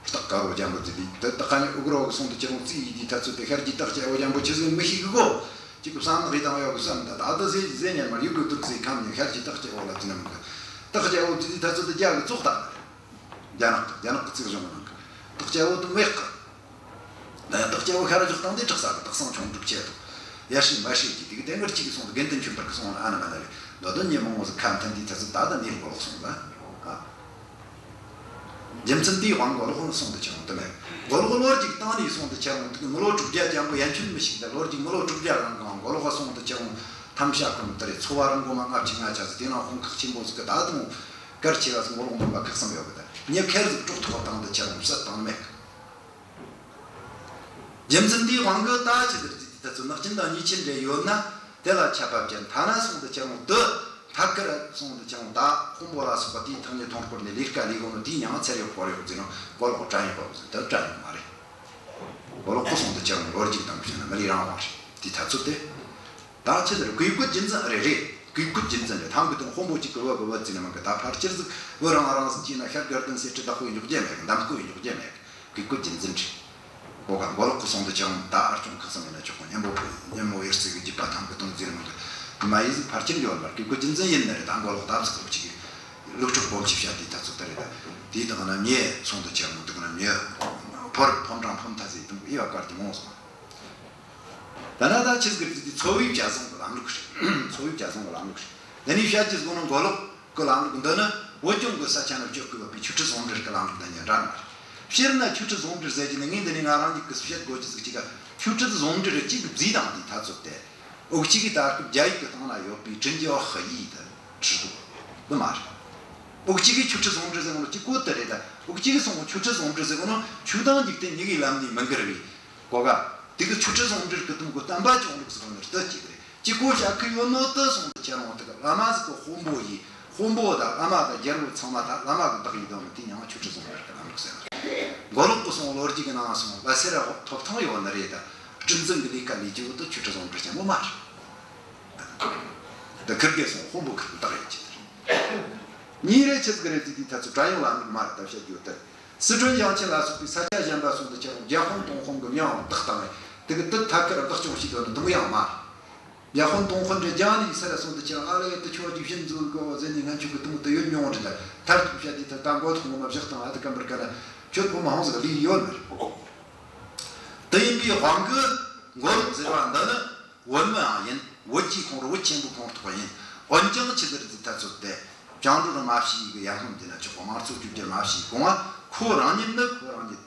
སྟག་དཀར་བོ་རྒྱལ་པོ་དེ་དེ་དེ་སྟག་ཁ་ནི་ཨུ་གྲོ་གི་སོང་དུ་ཆི་མོ་རྩིས་ཡི་དེ་ད་ཚོ་དེ་ཤར་གྱི་སྟག་སྐྱ་བོ་རྒྱལ་པོ་ཆི་ཟིག་མི་ཤེས་གི་གོ། གཅིག་གི་བསམ་ནག་ཡི་དང་ཡོད་གི་བསམ། ད་ད་དུ་ཟེ་ཟེ་ཉན་མ་ཡུ་གུ་དུར་ཟེ་ཁམ་ནི་ཤར་གྱི་སྟག་སྐྱ་བོ་ལ་དེ་ནམ་གི་སྟག་སྐྱ་བོ་དེ་དེ་ད་ཚོ་དེ་རྒྱ་གི་བཙོག་ད། རྒྱ་ནག་གི་རྒྱ་ནག་གི་རྩིས་གཞུང་ནང་གི་སྟག་སྐྱ་བོ་དེ་མེད་གི། ད་སྟག་སྐྱ་བོ་ཤར་འཇོག་སྟངས་དེ་དྲག་ས་གི་སྟག་སང་ཆུང་འདུག་ཆེད་དུ་ཡར་ཤི་མར་ཤི་གྱི་དེ་གི་དེ་ངར་གཅིག་གི་སོང་དུ་དགེ་འདུན་ཆོས་འཕེལ་གི་སོང་ན་ཨ་ན་མ་ན་རེ་འདོད་དོན་ཉེ་མོ་ཟིག་ཁ་མཐུན་དེ་ད་ཚོ་ད་ད་ནི་མགོ་ལོག་སོང་ད། ཨ། རྒྱུ་མཚན་དེའི་དབང་མགོ་ལོག་སོང་དུ་ཆི་མོ་དུ་མེད། མགོ་ལོག་ལོ་རྒྱུས་སྟེང་ནས་སོང་དུ་ཆི་མོ་དུ་མི་ལོ་དྲུག་བརྒྱ་ཅན་པོ་ཡན་ཆོད་མི་ཞིག་ད་ལོ་རྒྱུས་མི་ལོ་དྲུག་བརྒྱ་རང་གང་མགོ་ལོག་སོང་དུ་ཆི་མོ་ཐམ་ཤ་ཁོམ་དུ་རེ་འཚོ་བ་རང་མགོ་མ་ལྔ་བཅུ་ང་ཆ་ཟིག་དེ་ནང་དཔུང་ཁག་ཆེན་པོ་ཟིག་གི་ད་དུང་གལ་ཆེ་བ་ཟིག་མགོ་ལོག་འདོན་པ་ཁག་བསམ་ཡོད་གི། ད་ཉེ་ཁེར་ཟིག་དཀྲོག་ཐོག་བཏང་དུ་ཆི་མོ་བསད་བཏང་མེད་གི། རྒྱུ་མཚན་དེའི་དབང་གིས་ད་ཅི་ཟེར་ཅི་དེ་ད་ཚོ་ནག་ཅན་དང་ཉེས་ཅན་འདྲེ་ཡོད་ན་དེ་ལ་ཆད་པ་བཅད། ཐ་ན་སོང་དུ་ཆི་མོ་དུ་ཐད་ཀར་སོང་དུ་ཆི་མོ་ད་དཔོན་པོ་ལ་སོགས་པ་དེའི་ཐག་ཉེ་ཐོང་སྐོར་ནས་ལས་ཀ་ལས་གོ་ནོ་དེའི་མྱིང་ཚེར་ཡོད་སྐོར་ཡོད་ཟེར་ནོ་མགོ་ལོག་བྲན་གཡོག་ཟེར། དུ་བྲན་གཡོག་མ་རེད། མགོ་ལོག་ཁོ་སོང་དུ་ཆི་མོ་ལོ་རྒྱུས་དང་བྱས་ན་མི་རིགས་རང་དབང་རེད། དེའི་ཐ་ཚོད་དེ། ད་ཆི་ཟེར་བཀས་བཀོད་རྒྱུད་འཛིན་རེད་རེད། བཀས་བཀོད་རྒྱུད་འཛིན་རེད། ཐང་གི་དང་དཔོན་པོ་གཅིག་གི་བུ་གི་བུ་ཟེར་ནི་མིན་གི། ད་ཕལ་ཆེར་ཟིག་བུ་རང་རང་ཟིག་བྱས་ན་ཤར་དགའ་ལྡན་ཟེར་དྲི་བདག་པོ་ཡིན་འཇོག་རྒྱུ་མེད་གི། འདམ་བསྐོ་ཡིན་འཇོག་རྒྱུ་མེད་གི། བཀས་བཀོད་རྒྱུད་འཛིན་རེད། གོ་ག་མགོ་ལོག་གི་སོང་དུ་ཆི་མོ་ད་ཨར་ཅུང་ཁག་བསམ་ཡིན་ན་ཆོག་གི། སྙན་པོ་སྙན་མོ་ཡེར་ཙི་གི་རྒྱུད་པ་ཐང་གི་དང་ཟེར་ནི་མིན་གི། མ་ཡི་ཟིག་ཕལ་ཆེར་འགྱོ་བར་བཀས་བཀོད་རྒྱུད་འཛིན་ཡིན་ནི་རེད། ད་མགོ་ལོག་ད་ཟིག་གི་གཅིག་གི་ལུགས་སྲོལ་སྦོམ་ཞིག་བཤད་དེའི་ཐ་ཚོད་དེ་རེད། ད་དེའི་དང་ན་མྱི་སོང་དུ་ཆི་མོ་དུ་གི་ན་མྱི་ཕོར་ཕོམ་གྲང་ཕོམ་ཐ་ཟེར་དང་ཨེ་བ་དཀར་གྱི་མོ་སོང་། ད་ན་ད་ཆི་ཟིག་རེད་ཟེར་དུས་ཚོ་བའི་བཅད་བཟུང་གི་ལམ་ལུགས་རེད། ཚོ་བའི་བཅད་བཟུང་གི་ལམ་ལུགས་རེད། འདི་ནས་བཤད་རྒྱུ་ཟིག་ནི་མགོ་ལོག་གི་ལམ་ལུགས་འདི་ནི་བོད་ལྗོངས་ཀྱི་ས་ཆ་ནས་སྤྱོད་དགོས་པའི་ཆོས་སྲིད་ཟུང་འབྲེལ་གྱི་ལམ་ལུགས་དང་ཡང་འདྲ་ནི་མ་རེད། སྤྱིར་ན་ཆོས་སྲིད་ཟུང་འབྲེལ་ཟེར་རྒྱུ་ནི་ངས་འདི་ནས་ང་རང་ཉིད་ཀྱིས་བཤད་དགོས་རྒྱུ་ཟིག་གཅིག་ག་ཆོས་སྲིད་ཟུང་འབྲེལ་གཅིག་བརྫིས་དང་དེའི་ཐ་ཚོད་དེ། འུ་གཅིག་གིས་ད་སྐབས་རྒྱ་ཡིག་གི་སྟེང་ན་ཡོད་པའི་政教合一དེ་ཁྲིད་འདུག་འདི་མ་རེད། འུ་གཅིག་གིས་ཆོས་སྲིད་ཟུང་འབྲེལ་ཟེར་གོ་ནོ་གཅིག་བཀོད་དེ་རེད། ད་འུ་གཅིག་གིས་སོང་ཆོས་སྲིད་ཟུང་འབྲེལ་ཟེར་གོ་ནོ་ཆོས་དང་འཇིག་རྟེན་གཉིས་ཀའི་ལམ་ནས་མི་འགལ་བའི། གོ་ག་དེ་གི་ཆོས་སྲིད་ཟུང་འབྲེལ་གི་དུམ་གོ་བསྟན་པ་སྐྱོང་ལུགས་ཟེར་གོ་ནི་རེད། དེ་གཅིག་རེད། གཅིག་གོ་བྱ་ཁུ་ཡོད་ནོ་དེ་སོང་དུ་ཁྱེད་རང་དེ་གི་བླ་མ་ཟིག་གི་དཔོན་པོ་ཡིས། དཔོན་པོ་དང་བླ་མ་དང་རྒྱལ་པོ་ཚང་མ་ད་བླ་མ་གི་བདག་ཡིན་དོ་ནི་དེ་མྱིང་ང་ཆོས་སྲིད་ཟུང་འབྲེལ་གི་ལམ་ལུགས་ཟེར་ནི་རེད། མགོ་ལོག་གི་སོང་ལོ་རྒྱུས་གི་ནང་སོང་ལ་སེ་ར་ཐོབ་ཐང་ཡོད་ནི་རེད། ད་སྲིད་འཛིན་གི་ལས་ཀ་ལས་རྒྱུ་དེ་ཆོས་སྲིད་ཟུང་འབྲེལ་ཆེན་པོ་མ་རེད། དེ་ཁིར་གེ་སོང་དཔོན་པོ་ཁིར་གི་བདག་ཡིན་གྱི་དེ་རེད། གཉིས་རེད། ཆི་ཟིག་རེད་ཟེར་དུས་ཐ་ཚོད་བྲན་གཡོག་ལམ་ལུགས་མ་རེད། ད་བཤད་རྒྱུ་དེ། སི་ཁྲོན་ཞིང་ཆེན་ལ་སོགས་པའི་ས་ཆ་གཞན་པ་སོང་དུ་ཁྱེད་རང་རྒྱ་དཔོན་ཏུང་ཧོང་གི་མྱིང་བཏགས་བཏང་བས་དེ་གི་དེ་ཐད་ཀར་བདག་སྐྱོང་བྱེད་དོ་ནི་དུང་ཡང་མ་རེད། རྒྱ་དཔོན་ཏུང་ཧོང་འདྲ་རྒྱང་ནས་ས་ལ་སོང་དུ་ཁྱེད་རང་ཨ་ལེ་དེ་ཁྱོད་ཀྱི་བཞིན་འཛུལ་གོ་ཟེར་ནས་ང་ཆོ་གི་དུང་དུ་ཡོད་མྱོང་རེད། ད་མཐར་ཐུག་བཤད་དུས་ད་ད་མགོ་ཐོག་ངོ་མ་བཞག་དང་ཨ་དེ་སྐམ་པར་ག་ན་ཁྱོད་ཕོ་མ་ཧོང་ཟིག་ལུས་ཡོད་མ་རེད། དེ་ཡིན་པའི་དབང་གིས་མགོ་ལོག་ཟེར་བ་འདི་ནི། བོད་མིའང་ཡིན། བོད་ཀྱི་ཁོངས་རུ་བོད་ཆེན་པོའི་ཁོངས་གཏོགས་ཡིན། འོན་ཀྱང་ཆི་ཟེར་ཟིག་ཐ་ཚོད་དེ། བཅིངས་འགྲོལ་མ་བྱས་གི་ཡར་སྔོན་དེ་ན་ཆོག་གི། དམངས་གཙོ་བཅོས་བསྒྱུར་མ་བྱས་གོང་ང་ཁོ་རང་ཉིད་ནི་ཁོ་རང་ཉིད་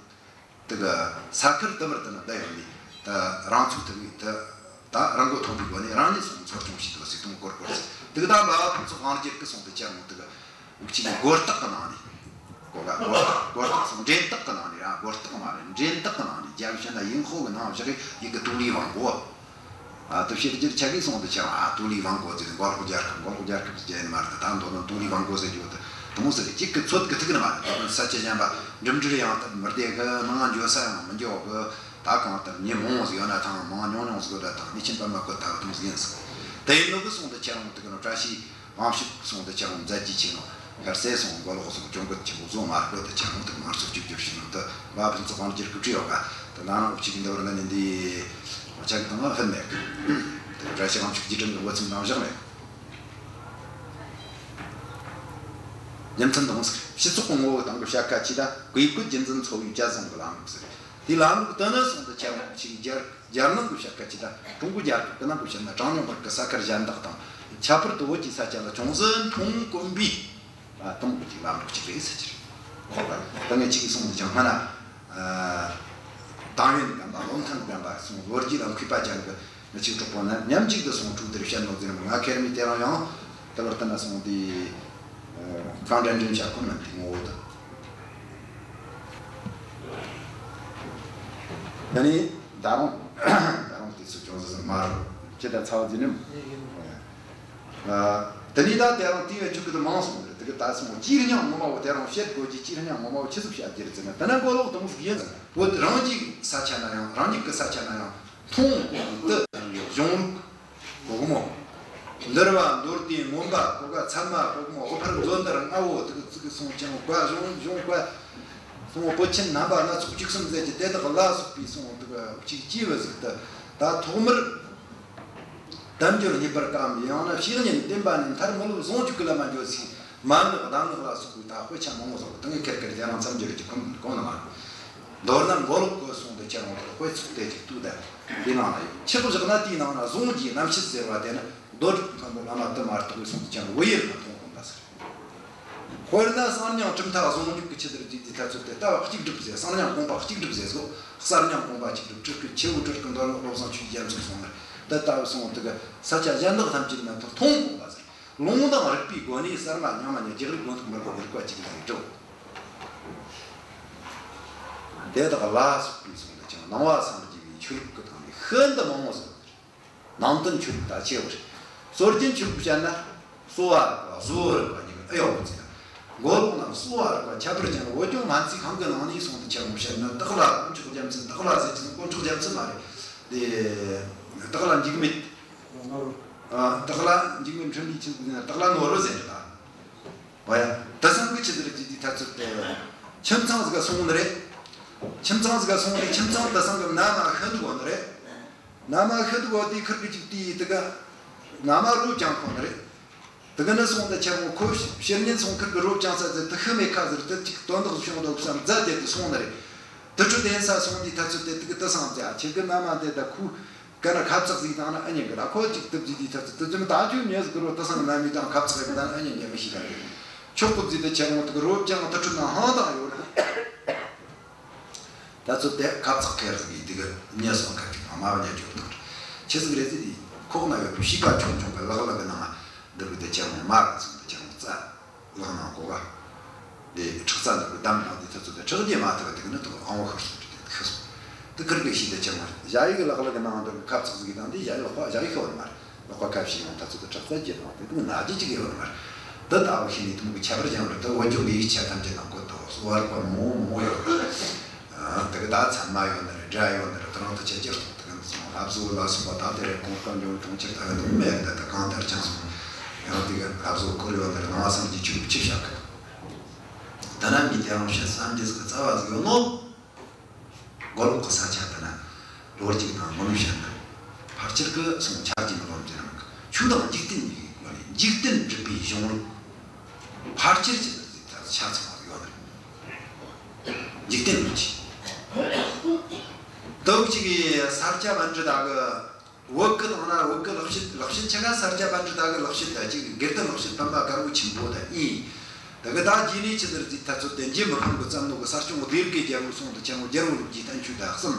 དེ་གི་ས་ཁུལ་དུ་མར་དུ་ན་བསྡད་ཡོད་ནི་དེ་རང་ཚུགས་ཐུབ་ཡིན། དེ་ད་རང་མགོ་ཐོན་པའི་སྒོ་ནས་རང་ཉིད་སོང་འཚོ་སྐྱོང་བྱེད་དགོས་ཟིག་དང་སྐོར་སྐོར་ཟིག་དེ་གི་ད་འབའ་བ་ཕུན་ཚོགས་དབང་རྒྱལ་གི་སོང་དེ་ཅང་དེ་གི། འུ་ཅག་གི་སྒོར་རྟགས་ཀྱི་ནང་ནས། གོ་ག་སྒོར་རྟགས། སྒོར་རྟགས་སོང་འགྲན་རྟགས་ཀྱི་ནང་ནས་ར། སྒོར་རྟགས་མ་རེད། འགྲན་རྟགས་ཀྱི་ནང་ནས་རྒྱ་གི་བཤད་ན་ཡིན་ཧོ་གི་ནང་བཞག་གི་ཡི་གེ་独立王国། ཨ་དེ་བཤད་རྒྱུར་ཆ་གིས་སོང་དུ་ཆ་ཨ་独立王国ཟེར་མགོ་ལོག་རྒྱལ་ཁབ། མགོ་ལོག་རྒྱལ་ཁབ་ཟེར་ཡིན་མ་རེད། ད་མདོར་ན་独立王国ཟེར་རྒྱུ་དེ་དེ་མོ་ཟེར་གཅིག་གི་ཚོད་གི་ཐུག་ནི་མ་རེད། ད་ས་ཆ་གཞན་པ་འགྲིམ་འགྲུལ་ཡང་ད་མི་བདེ་གི། ནང་འགྱོ་ས་ཡང་མི་འགྱོ་གི། ད་གང་ལྟར་མྱི་མང་ཟིག་ཡོད་ན་ཐང་མང་ཉུང་ཉུང་ཟིག་ཡོད་ན་ཐང་ནི་ཆིན་པ་མ་བཀོད་ད་གི་དེ་མོ་ཟིག་ཡིན་ཟིག་དེ་ཡིན་ནོ་གི་སོང་དུ་ཁྱེད་རང་དུ་གི་ནོ་བཀྲ་ཤིས་གླིང་ཕྱུག་སོང་དུ་ཁྱེད་རང་མཛད་རྗེས་ཆེ་ནོ་ཤར་སེ་སོང་མགོ་ལོག་སོང་གྱོང་གུད་ཆེན་པོ་བཟོ་མ་དགོས་དུ་ཁྱེད་རང་དུ་དམངས་གཙོ་བཅོས་བསྒྱུར་བྱས་ནོ་དུ་བབ་ཕུན་ཚོགས་དབང་སྒྱུར་གི་བྲིས་ཡོད་ག། དུ་ན་རང་འུ་ཅག་གི་འདི་བར་ལ་ནི་འདི་འུ་ཅག་གི་དང་ང་ཕན་མེད་གི། དུ་བཀྲ་ཤིས་གླིང་ཕྱུག་རྗེས་དྲན་གི་འོ་ཚིམ་རང་བཞག་མེད། རྒྱུ་མཚན་དང་ཟེར། སྤྱི་ཚོགས་ཀྱི་ངོ་བོ་དང་གི་བྱ་དཀའ་ཆེ་ད་བཀས་བཀོད་རྒྱུད་འཛིན་ཚོ་བའི་བཅའ་བཟང་གི་ལམ་ལུགས་ཟེར། དེའི་ལམ་ལུགས་དེ་ནི་སོང་དུ་ཁྱེད་རང་ཅིག་རྒྱལ་རྒྱལ་ནང་གི་བྱ་དཀའ་ཆེ་ད་ཀྲུང་གོ་རྒྱལ་ཁབ་ཀྱི་ནང་གི་བཤད་ན་གྲངས་ཉུང་མི་རིགས་ཀྱི་ས་ཁུལ་གཞན་དག་དང་ཁྱད་པར་དུ་བོད་ཀྱི་ས་ཆ་ལ་ཅུང་ཟད་མཐོང་གོམས་པའི་ཨ་དང་གི་ལམ་ལུགས་ཅིག་རེད་ཟེར་གྱི་རེད། ད་ངས་ཅིག་གསུངས་འདི་ཅང་སྔ་ན་ཨ་ཏང་ཡོན་རྒན་པ་བློ་མཐུན་རྒན་པ་སོང་ལོ་རྒྱུས་ལ་མཁས་པ་ཅན་གྱི་མི་གཅིག་གྲོགས་པོ་ན་མཉམ་གཅིག་ཏུ་སོང་གྲོས་བསྡུར་བྱས་ནོ་ཟེར་ནོ་ང་ཁེར་མི་དེ་རང་ཡང་དེ་བར་ལྟ་ན་སོང་དེ་གང་འདྲ་འདྲ་བྱ་ཁོ་ན་དེ་ངོ་བོ་དང་། ད་ནི་ད་རུང་ད་རུང་དེ་ཚོ་ཅུང་ཟད་མ་རུ་ཅི་ད་ཚ་བ་འཛིན་ནམ། ཨ། དེ་ནས་ད་དེ་རིང་དེ་བས་རྒྱུག་གི་དུ་མང་སོང་རེད། དེ་གི་ད་སོང་སྤྱིར་སྙིང་ངོ་མ་བོ་དེ་རིང་བཤད་དགོས་ཀྱི་སྤྱིར་སྙིང་ངོ་མ་བོ་ཆི་ཟིག་བཤད་རྒྱུ་རེད་ཟེར་ན། དེ་ན་མགོ་ལོག་དང་ཟིག་ཡིན་ཟེར་ན། བོད་རང་གི་ས་ཆ་ན་ཡང་རང་ཉིད་ཀྱི་ས་ཆ་ན་ཡང་མཐོང་གོ་གི་དུ་གཞུང་ལུགས་གོ་གི་མོ། འདུལ་བ་མདོ་སྡེ་མངོན་པ་གོ་ག་ཚད་མ་གོ་གི་མོ། འོ་ཕར་མཛོད་འདིར་ལྔ་བོ་དེ་གི་ཚིག་གི་སོང་ཅང་བཀའ་གཞུང་གཞུང་བཀའ་སོང་བོད་ཆེན་རྣམ་པ་སྣ་ཚོགས་བཅུ་གསུམ་ཟེར་གྱི་དེ་དག་ལ་སོགས་པའི་སོང་དེ་གི་གཅིག་ཅེས་པ་ཟིག་དུ་ད་ཐོག་མར། དལ་འབྱོར་རྙེད་པར་དཀའམ། ཡང་ན་བཤེས་གཉེན་བསྟེན་པ་ནི་མཐར་མི་ལུས་ཟུང་འཇུག་གི་ལམ་མ་འགྱོ་ཟིག་མན་ངག་གདམས་ངག་ལ་སོགས་པའི་ད་དཔེ་ཆ་མང་བོ་ཟིག་དང་ངས་ཁེར་ཁེར་རྒྱ་ནང་མཚམས་སྦྱོར་གྱི་ཁུངས་གོང་ན་མ། མདོར་ན་མགོ་ལོག་གི་སོང་དུ་ཁྱེད་རང་དཔེ་ཚོགས་དེ་ཅིག་བཏུས་ད་འདི་ནང་ན་ཡོད། ཆེད་དུ་བཞག་ན་དེའི་ནང་ན་ཟུང་འཇུག་རྣམ་བཤད་ཟེར་བ་དེ་ནི་མདོ་སྒྲུབ་མཁན་པོ་བླ་མ་དུ་མ་གཏོགས་པའི་སོང་དུ་ཁྱེད་རང་བོད་ཡུལ་ལ་མཐོང་དཀོན་པ་ཟེར། དཔེར་ན་གསང་སྙིང་གྲུབ་མཐའ་ཟུང་འཇུག་གི་ཆེད་དུ་བརྩིས་ཏེ་ད་ཚོད་དེ་ལྟ་བ་གཅིག་སྒྲུབ་ཟེར། གསང་སྙིང་དགོངས་པ་གཅིག་སྒྲུབ་ཟེར་སོ། གསང་སྙིང་དགོངས་པ་གཅིག་སྒྲུབ་སྤྲུལ་སྐུ་ཁྱེའུ་སྤྲུལ་སྐུ་མདོ་སྔགས་བློ་བཟང་ཆོས་ཀྱི་རྒྱ་མཚོ་སོང་ནས་དེ་ལྟ་བུ་སོང་དུ་གི་ས་ཆ་གཞན་དག་ཐམས་ཅད་ན་མཐོང་དགོངས་པ་ཟེར། ལུང་དང་རིགས་པའི་སྒོ་ནས་གསར་མ་རྙིང་མ་ནས་རྒྱག་རིགས་དགོན་ཐོག་མར་གོ་རིགས་པ་གཅིག་ལ་ཡིག་འགྲོ། དེ་དག་ལ་སོགས་པའི་སོང་དུ་ཀྱང་ནང་པ་སངས་རྒྱས་པའི་ཆོས་ལུགས་ཀྱི་སྟེང་ནས་ཤིན་ཏུ་མང་བོ་ཟེར། ནང་བསྟན་ཆོས་ལུགས་ད་ཆེ་བ་རེད། སྲོལ་རྒྱུན་ཆོས་ལུགས་བཤད་ན་གསོ་བ་རིག་པ་བཟོ་བ་རིག་པ་གཉིས་ཀ་ཨེ་ཡོད་པ་ཟེར། མགོ་ལོག་ན་གསོ་བ་རིག་པ་ཁྱད་པར་ཅན་བོད་ལྗོངས་སྨན་རྩིས་ཁང་གི་ནང་ནས་སོང་དུ་ཁྱེད་རང་བཤད་ན་སྟག་ལྷ་དཀོན་མཆོག་རྒྱལ་མཚན། སྟག་ལྷ་ཟེར་གྱི་དཀོན་མཆོག་རྒྱལ་མཚན་མ་རེད། དེ་སྟག་ལྷ་འཇིགས་མེད། ཨ། སྟག་ལྷ་འཇིགས་མེད་འཕྲིན་ལས་ཆེན་པོ་ཟེར་ན་སྟག་ལྷ་ནོར་བུ་ཟེར་ད། བ་ཡ། དེ་ཚང་གི་ཆི་ཟེར་གྱི་དེ་ཐ་ཚོད་དེ། ཁྱིམ་ཚང་ཟིག་ག་སོང་ནི་རེད། ཁྱིམ་ཚང་ཟིག་ག་སོང་ནི་ཁྱིམ་ཚང་དེ་ཚང་གི་མནའ་མ་ཤི་འདུག་གོ་ནི་རེད། མནའ་མ་ཤི་འདུག་གོ་དེ་ཁུར་གི་ཅིག་དེ་ཡི་དེ་ག་མནའ་མ་རོ་ཅང་ཁོ་ནི་རེད། དེ་ག་ནི་སོང་དེ་ཁྱེད་རང་ཁོ་ཕྱིར་ཉིན་སོང་ཁུར་གི་རོ་ཅང་ས་ཟེར་དེ་ཤི་མེད་ཁ་ཟེར་དེ་ཅིག་དོན་དག་བྱུང་འདུག་བསམ་མཛད་དེ་དེ་སོང་ནི་རེད། དེ་ཁྲོད་དེ་ཡིན་ས་སོང་དེ་ཐ་ཚོད་དེ་དེ་གི་དེ་སང་ཟེར་ཨ་ཁྱེད་གི་མནའ་མ་དེ་ད་ཁུ། ག་ན་ཁབ་ཚག་ཟིག་དང་ན་ཨ་ཉན་གི་ད་ཁོ་ཅིག་དུབ་ཟིག་དེ་ཐ་ཚོད་དེ་ཚོད་མི་ད་ཁྱོད་ཉེ་ཟིག་གི་རོ་དེ་སང་ན་མི་དང་ཁབ་ཚག་གི་ད་ན་ཨ་ཉན་ཉན་མི་ཤེས་ག་རེད། ཆོག་གི་ཟིག་དེ་ཁྱེད་རང་དེ་གི་རོ་ཅང་དེ་ཁྲོད་ན་ཧང་དང་ཡོད་རེད། ད་ཚོད་དེ་ཁབ་ཚག་ཁེར་ཟིག་གི་དེ་གི་ཉེ་སོང་ཁ་ཅིག་དང་མ་བ་ཉེ་ཅོག་དང་ཆི་ཟིག་རེད་ཟིག་དེ་ཁོག་ན་ཡོད་པའི་ཤིས་པ་ཆུང་ཆུང་གི་ལག་ལག་གི་ནང་འདུག་གི་དེ་ཁྱེད་རང་མ་གི་ཚོད་དེ་ཁྱེད་རང་རྩ། ལག་ནང་གོ་བ། དེ་ཁྲག་རྩ་འདི་གི་བསྡམས་དང་དེ་ཐ་ཚོད་དེ་ཁྲག་རྒྱས་མ་ཐུབ་པ་དེ་གི་ནི་དུ་ཨང་བོ་ཤོར་སོང་དེ་ཤི་སོང་། དེ་ཁུར་གི་ཤི་དེ་ཅང་མ་རེད། ཞ་ཡི་གི་ལག་ལག་གི་ནང་དུ་ཁབ་ཚག་ཟིག་དང་དེ་ཞ་ཡི་ལག་པ་ཞ་ཡི་ཤི་བ་མ་རེད། ལག་པ་ཁབ་ཤི་ཡང་ཐ་ཚོད་དེ་ཁྲག་རྩ་རྒྱས་དང་དེ་དུ་ན་རྒྱས་ཅིག་ཡོད་མ་རེད། འདི་ལྟ་བུ་ཤི་ནི་དུ་མོ་གི་ཁྱད་པར་ཅང་རེད། དེ་བོད་ལྗོངས་གི་ཡིག་ཆ་ཐམས་ཅད་ནང་བཀོད་དོ་གསོ་བ་རིག་པ་མང་བོ་མང་བོ་ཡོད་རེད། དེ་གི་ད་ཚད་མ་ཡོད་ནི་རེད། སྒྲ་ཡོད་ནི་རེད། དེ་རིང་དུ་ཆ་ཅིག་ཐོག་དེ་གི་སོང་སློབ་གསོ་ལ་སོགས་པ་ད་དེ་རེད། གོང་དཀར་འབྱུང་གྲོང་ཁྱེར་ད་གི་དུ་མེད་རེད། ད་གང་ལྟར་ཀྱང་སོང་ཡང་དེ་གི་སློབ་གསོ་སྐོར་ཡོད་ནི་རེད། ནང་བསམ་གྱི་ཆོས་ཆི་བྱ་གི། ད་ན་མི་དེ་རང་བཤད་བསམ་རྒྱུ་ཟིག་གི་རྩ་བ་ཟིག་ཡོད་ནོ། མགོ་ལོག་གི་ས་ཆ་དེ་ན་ལོ་རྒྱུས་དང་ངོ་མ་བཤད་ན་ཕལ་ཆེར་གི་སོང་ཆ་རྒྱུས་ནི་ལོ་འདི་རང་གི་ཆོས་དང་འཇིག་རྟེན་གཉིས་ཀྱི་སྒོ་ནས་འཇིག་རྟེན་སྒྲུབ་པའི་གཞུང་ལུགས་ཕལ་ཆེར་གྱི་ཆ་ཚང་བ་ཡོད་རེད། འཇིག་རྟེན་ལུགས་ཀྱི། དེ་གཅིག་གི་ས་སྐྱ་པཎྜི་ཏ་གི་བོད་གི་ནང་ན་བོད་གི་ལེགས་བཤད། ལེགས་བཤད་ཆེ་ག་ས་སྐྱ་པཎྜི་ཏ་གི་ལེགས་བཤད་ད་ཅིག་དགེ་ལྡན་ལེགས་བཤད་པད་མ་དཀར་པོ་ཆེན་པོ་ད་ཨིན། དེ་གི་ད་རྗེས་ནས་ཆི་ཟེར་ཟིག་ཐ་ཚོད་དེ་འཇུ་མི་ཕམ་གི་བརྩམས་ནོ་གི་ས་སྐྱོང་སྡེ་དགེ་རྒྱལ་པོ་སོང་དུ་ཆེན་མོ་རྒྱལ་པོ་ལུགས་ཀྱི་བསྟན་བཅོས་ད་གསུམ།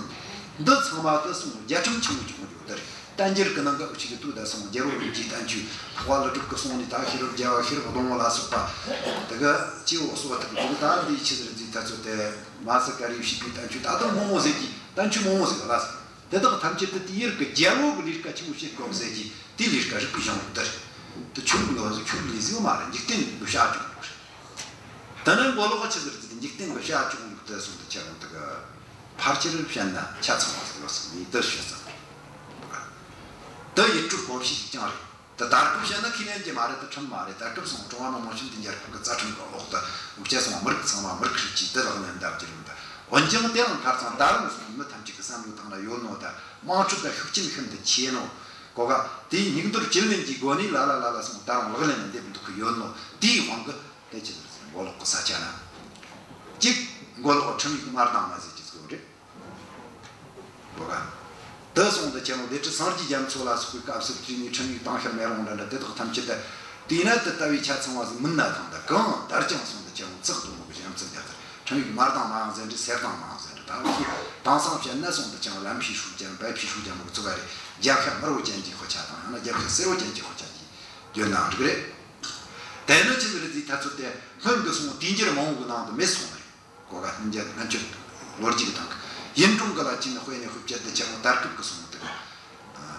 འདི་ཚང་མ་དུ་སོང་རྒྱལ་ཕྲན་ཆེན་མོ་ཆུང་ཡོད་དེ་རེད། བསྟན་འགྱུར་གི་ནང་གི་འུ་ཅག་གི་དུས་ད་སོང་རྒྱལ་པོ་ལུགས་ཀྱི་བསྟན་བཅོས། འཕགས་པ་ཀླུ་སྒྲུབ་ཀྱི་གསུང་ནས་ད་ཤེས་རབ་རྒྱལ་བ་ཤེས་རབ་སྡོང་བོ་ལ་སོགས་པ། དེ་གི་སྐྱེ་བོ་གསོ་བ་ཐུབ་ཀྱི་ད་འདི་ཆི་ཟེར་ཟིག་ཐ་ཚོད་དེ་མ་སི་ཀ་རི་བྱིས་པའི་བསྟན་བཅོས་ད་དུང་མང་བོ་ཟེར་གྱི་བསྟན་བཅོས་མང་བོ་ཟེར་ག་ལ་སོང་། དེ་དག་ཐམས་ཅད་དུ་དེའི་ཡུལ་གྱི་རྒྱལ་པོ་གི་ལས་ཀ་ཆེན་པོ་བྱེད་དགོས་ཟེར་གྱི་དེའི་ལས་ཀ་རིག་པའི་གཞུང་ལུགས་དེ་རེད། དེ་ཆོས་ལུགས་ལ་ཆོས་ལུགས་ལས་ཟིག་མ་རེད། འཇིག་རྟེན་གྱི་བྱ་སྤྱོད་ལུགས་རེད། དེ་ནི་མགོ་ལོག་ཆི་ཟེར་ཟིག་འཇིག་རྟེན་གྱི་བྱ་སྤྱོད་ལུགས་དེ་སོང་དུ་ཁྱེད་རང་དེ་གི་ཕལ་ཆེར་བཤད་ན་ཆ་ཚང་བ་ཟིག་ཡོད་ཟིག་ནས་དེ་བཤད་ཙང་། དེ་ཡུལ་གྲུ་གོམས་གཤིས་ཤིག་ཀྱང་རེད། ད་ད་སྐབས་བཤད་ན་ཁས་ལེན་གྱི་མ་རེད། ད་ཁྲིམས་མ་རེད། ད་སྐབས་སོང་ཀྲུང་ཧྭ་མི་དམངས་སྤྱི་མཐུན་རྒྱལ་ཁབ་ཀྱི་རྩ་ཁྲིམས་ཀྱི་འོག་ཏུ་འུ་ཅག་སོང་མི་རིགས་ཚང་མ་མི་རིགས་ཧྲིལ་གྱིས་དེ་ལག་ལེན་འདེབས་རྒྱུ་རེད། འོན་ཀྱང་དེ་རིང་ཁ་སང་ད་རུང་སོང་མི་ཐམས་ཅད་ཀྱི་བསམ་བློའི་སྟེང་ན་ཡོད་ནོ། ད་དམངས་ཁྲོད་ད་ཤུགས་རྐྱེན་ཤིན་ཏུ་ཆེ་ནོ། གོ་ག་དེའི་སྙིགས་འདོར་བཅུད་ལེན་གྱི་སྒོ་ནས་ལ་ལ་ལ་ལ་སོང་ད་རུང་ལག་ལེན་ལ་འདེབས་འདུག་གི་ཡོད་ནོ། དེའི་དབང་གིས་དེ་ཅི་ཟེར་མགོ་ལོག་གི་ས་ཆ་ན། གཅིག་མགོ་ལོག་ཁྲིམས་ཡིག་མ་བཏང་མ་ཟེར་གྱི་ཟིག་རེད། གོ་ག་དེ་སོང་དུ་ཁྱེད་རང་སྡེ་ཁྲི་སངས་རྒྱས་རྒྱ་མཚོ་ལ་སོགས་པའི་སྐབས་སུ་བྲིས་ནས་ཁྲིམས་ཡིག་བཏང་ཤར་མེད་རུང་འདྲ་འདྲ་དེ་དག་ཐམས་ཅད་དུ། དེས་ན་དེ་ལྟ་བུའི་ཆ་ཚང་བ་ཟིག་མིན་ན་ཐང་། ད་གང་ལྟར་ཀྱང་སོང་དུ་ཁྱེད་རང་ཚགས་དུ་མོ་གི་ཞབས་འཚལ་རྒྱ་ཚར། ཁྲིམས་ཡིག་མར་དང་མའང་ཟེར་འདྲ། སེར་དང་མའང་ཟེར་འདྲ། ད་འུ་ཚོས་དེང་སང་བཤད་ན་སོང་དུ་ཁྱེད་རང་ལམ་ཕྱིས་ཧྲུའུ་ཅན་བལ་ཕྱིས་ཧྲུའུ་ཅན་མོ་གི་ཚོ་བ་རེད། རྒྱབ་ཤ་དམར་བོ་ཅན་གྱི་དཔེ་ཆ་དང་ཡང་ན་རྒྱབ་ཤ་སེར་བོ་ཅན་གྱི་དཔེ་ཆ་གྱིས་བརྗོད་ནའང་འགྲིག་རེད། དེ་ནི་ཆི་ཟིག་རེད་ཟེར་ཐ་ཚོད་དེ་སྔོན་དུ་སོང་དུས་འགྱུར་མང་བོ་གི་ནང་དུ་མེད་སོང་བ་རེད། གོ་ག་སྔོན་ཆད་སྔོན་ཆད་ལོ་རྒྱུས་ཀྱི་སྟེང་གི་ཡུན་ཀྲུང་གི་ལ་ཅི་ནི་དཔེ་ནས་དཔེ་བཅད་དུ་ཁྱེད་རང་ད་སྐབས་ཀྱི་སོང་དུ་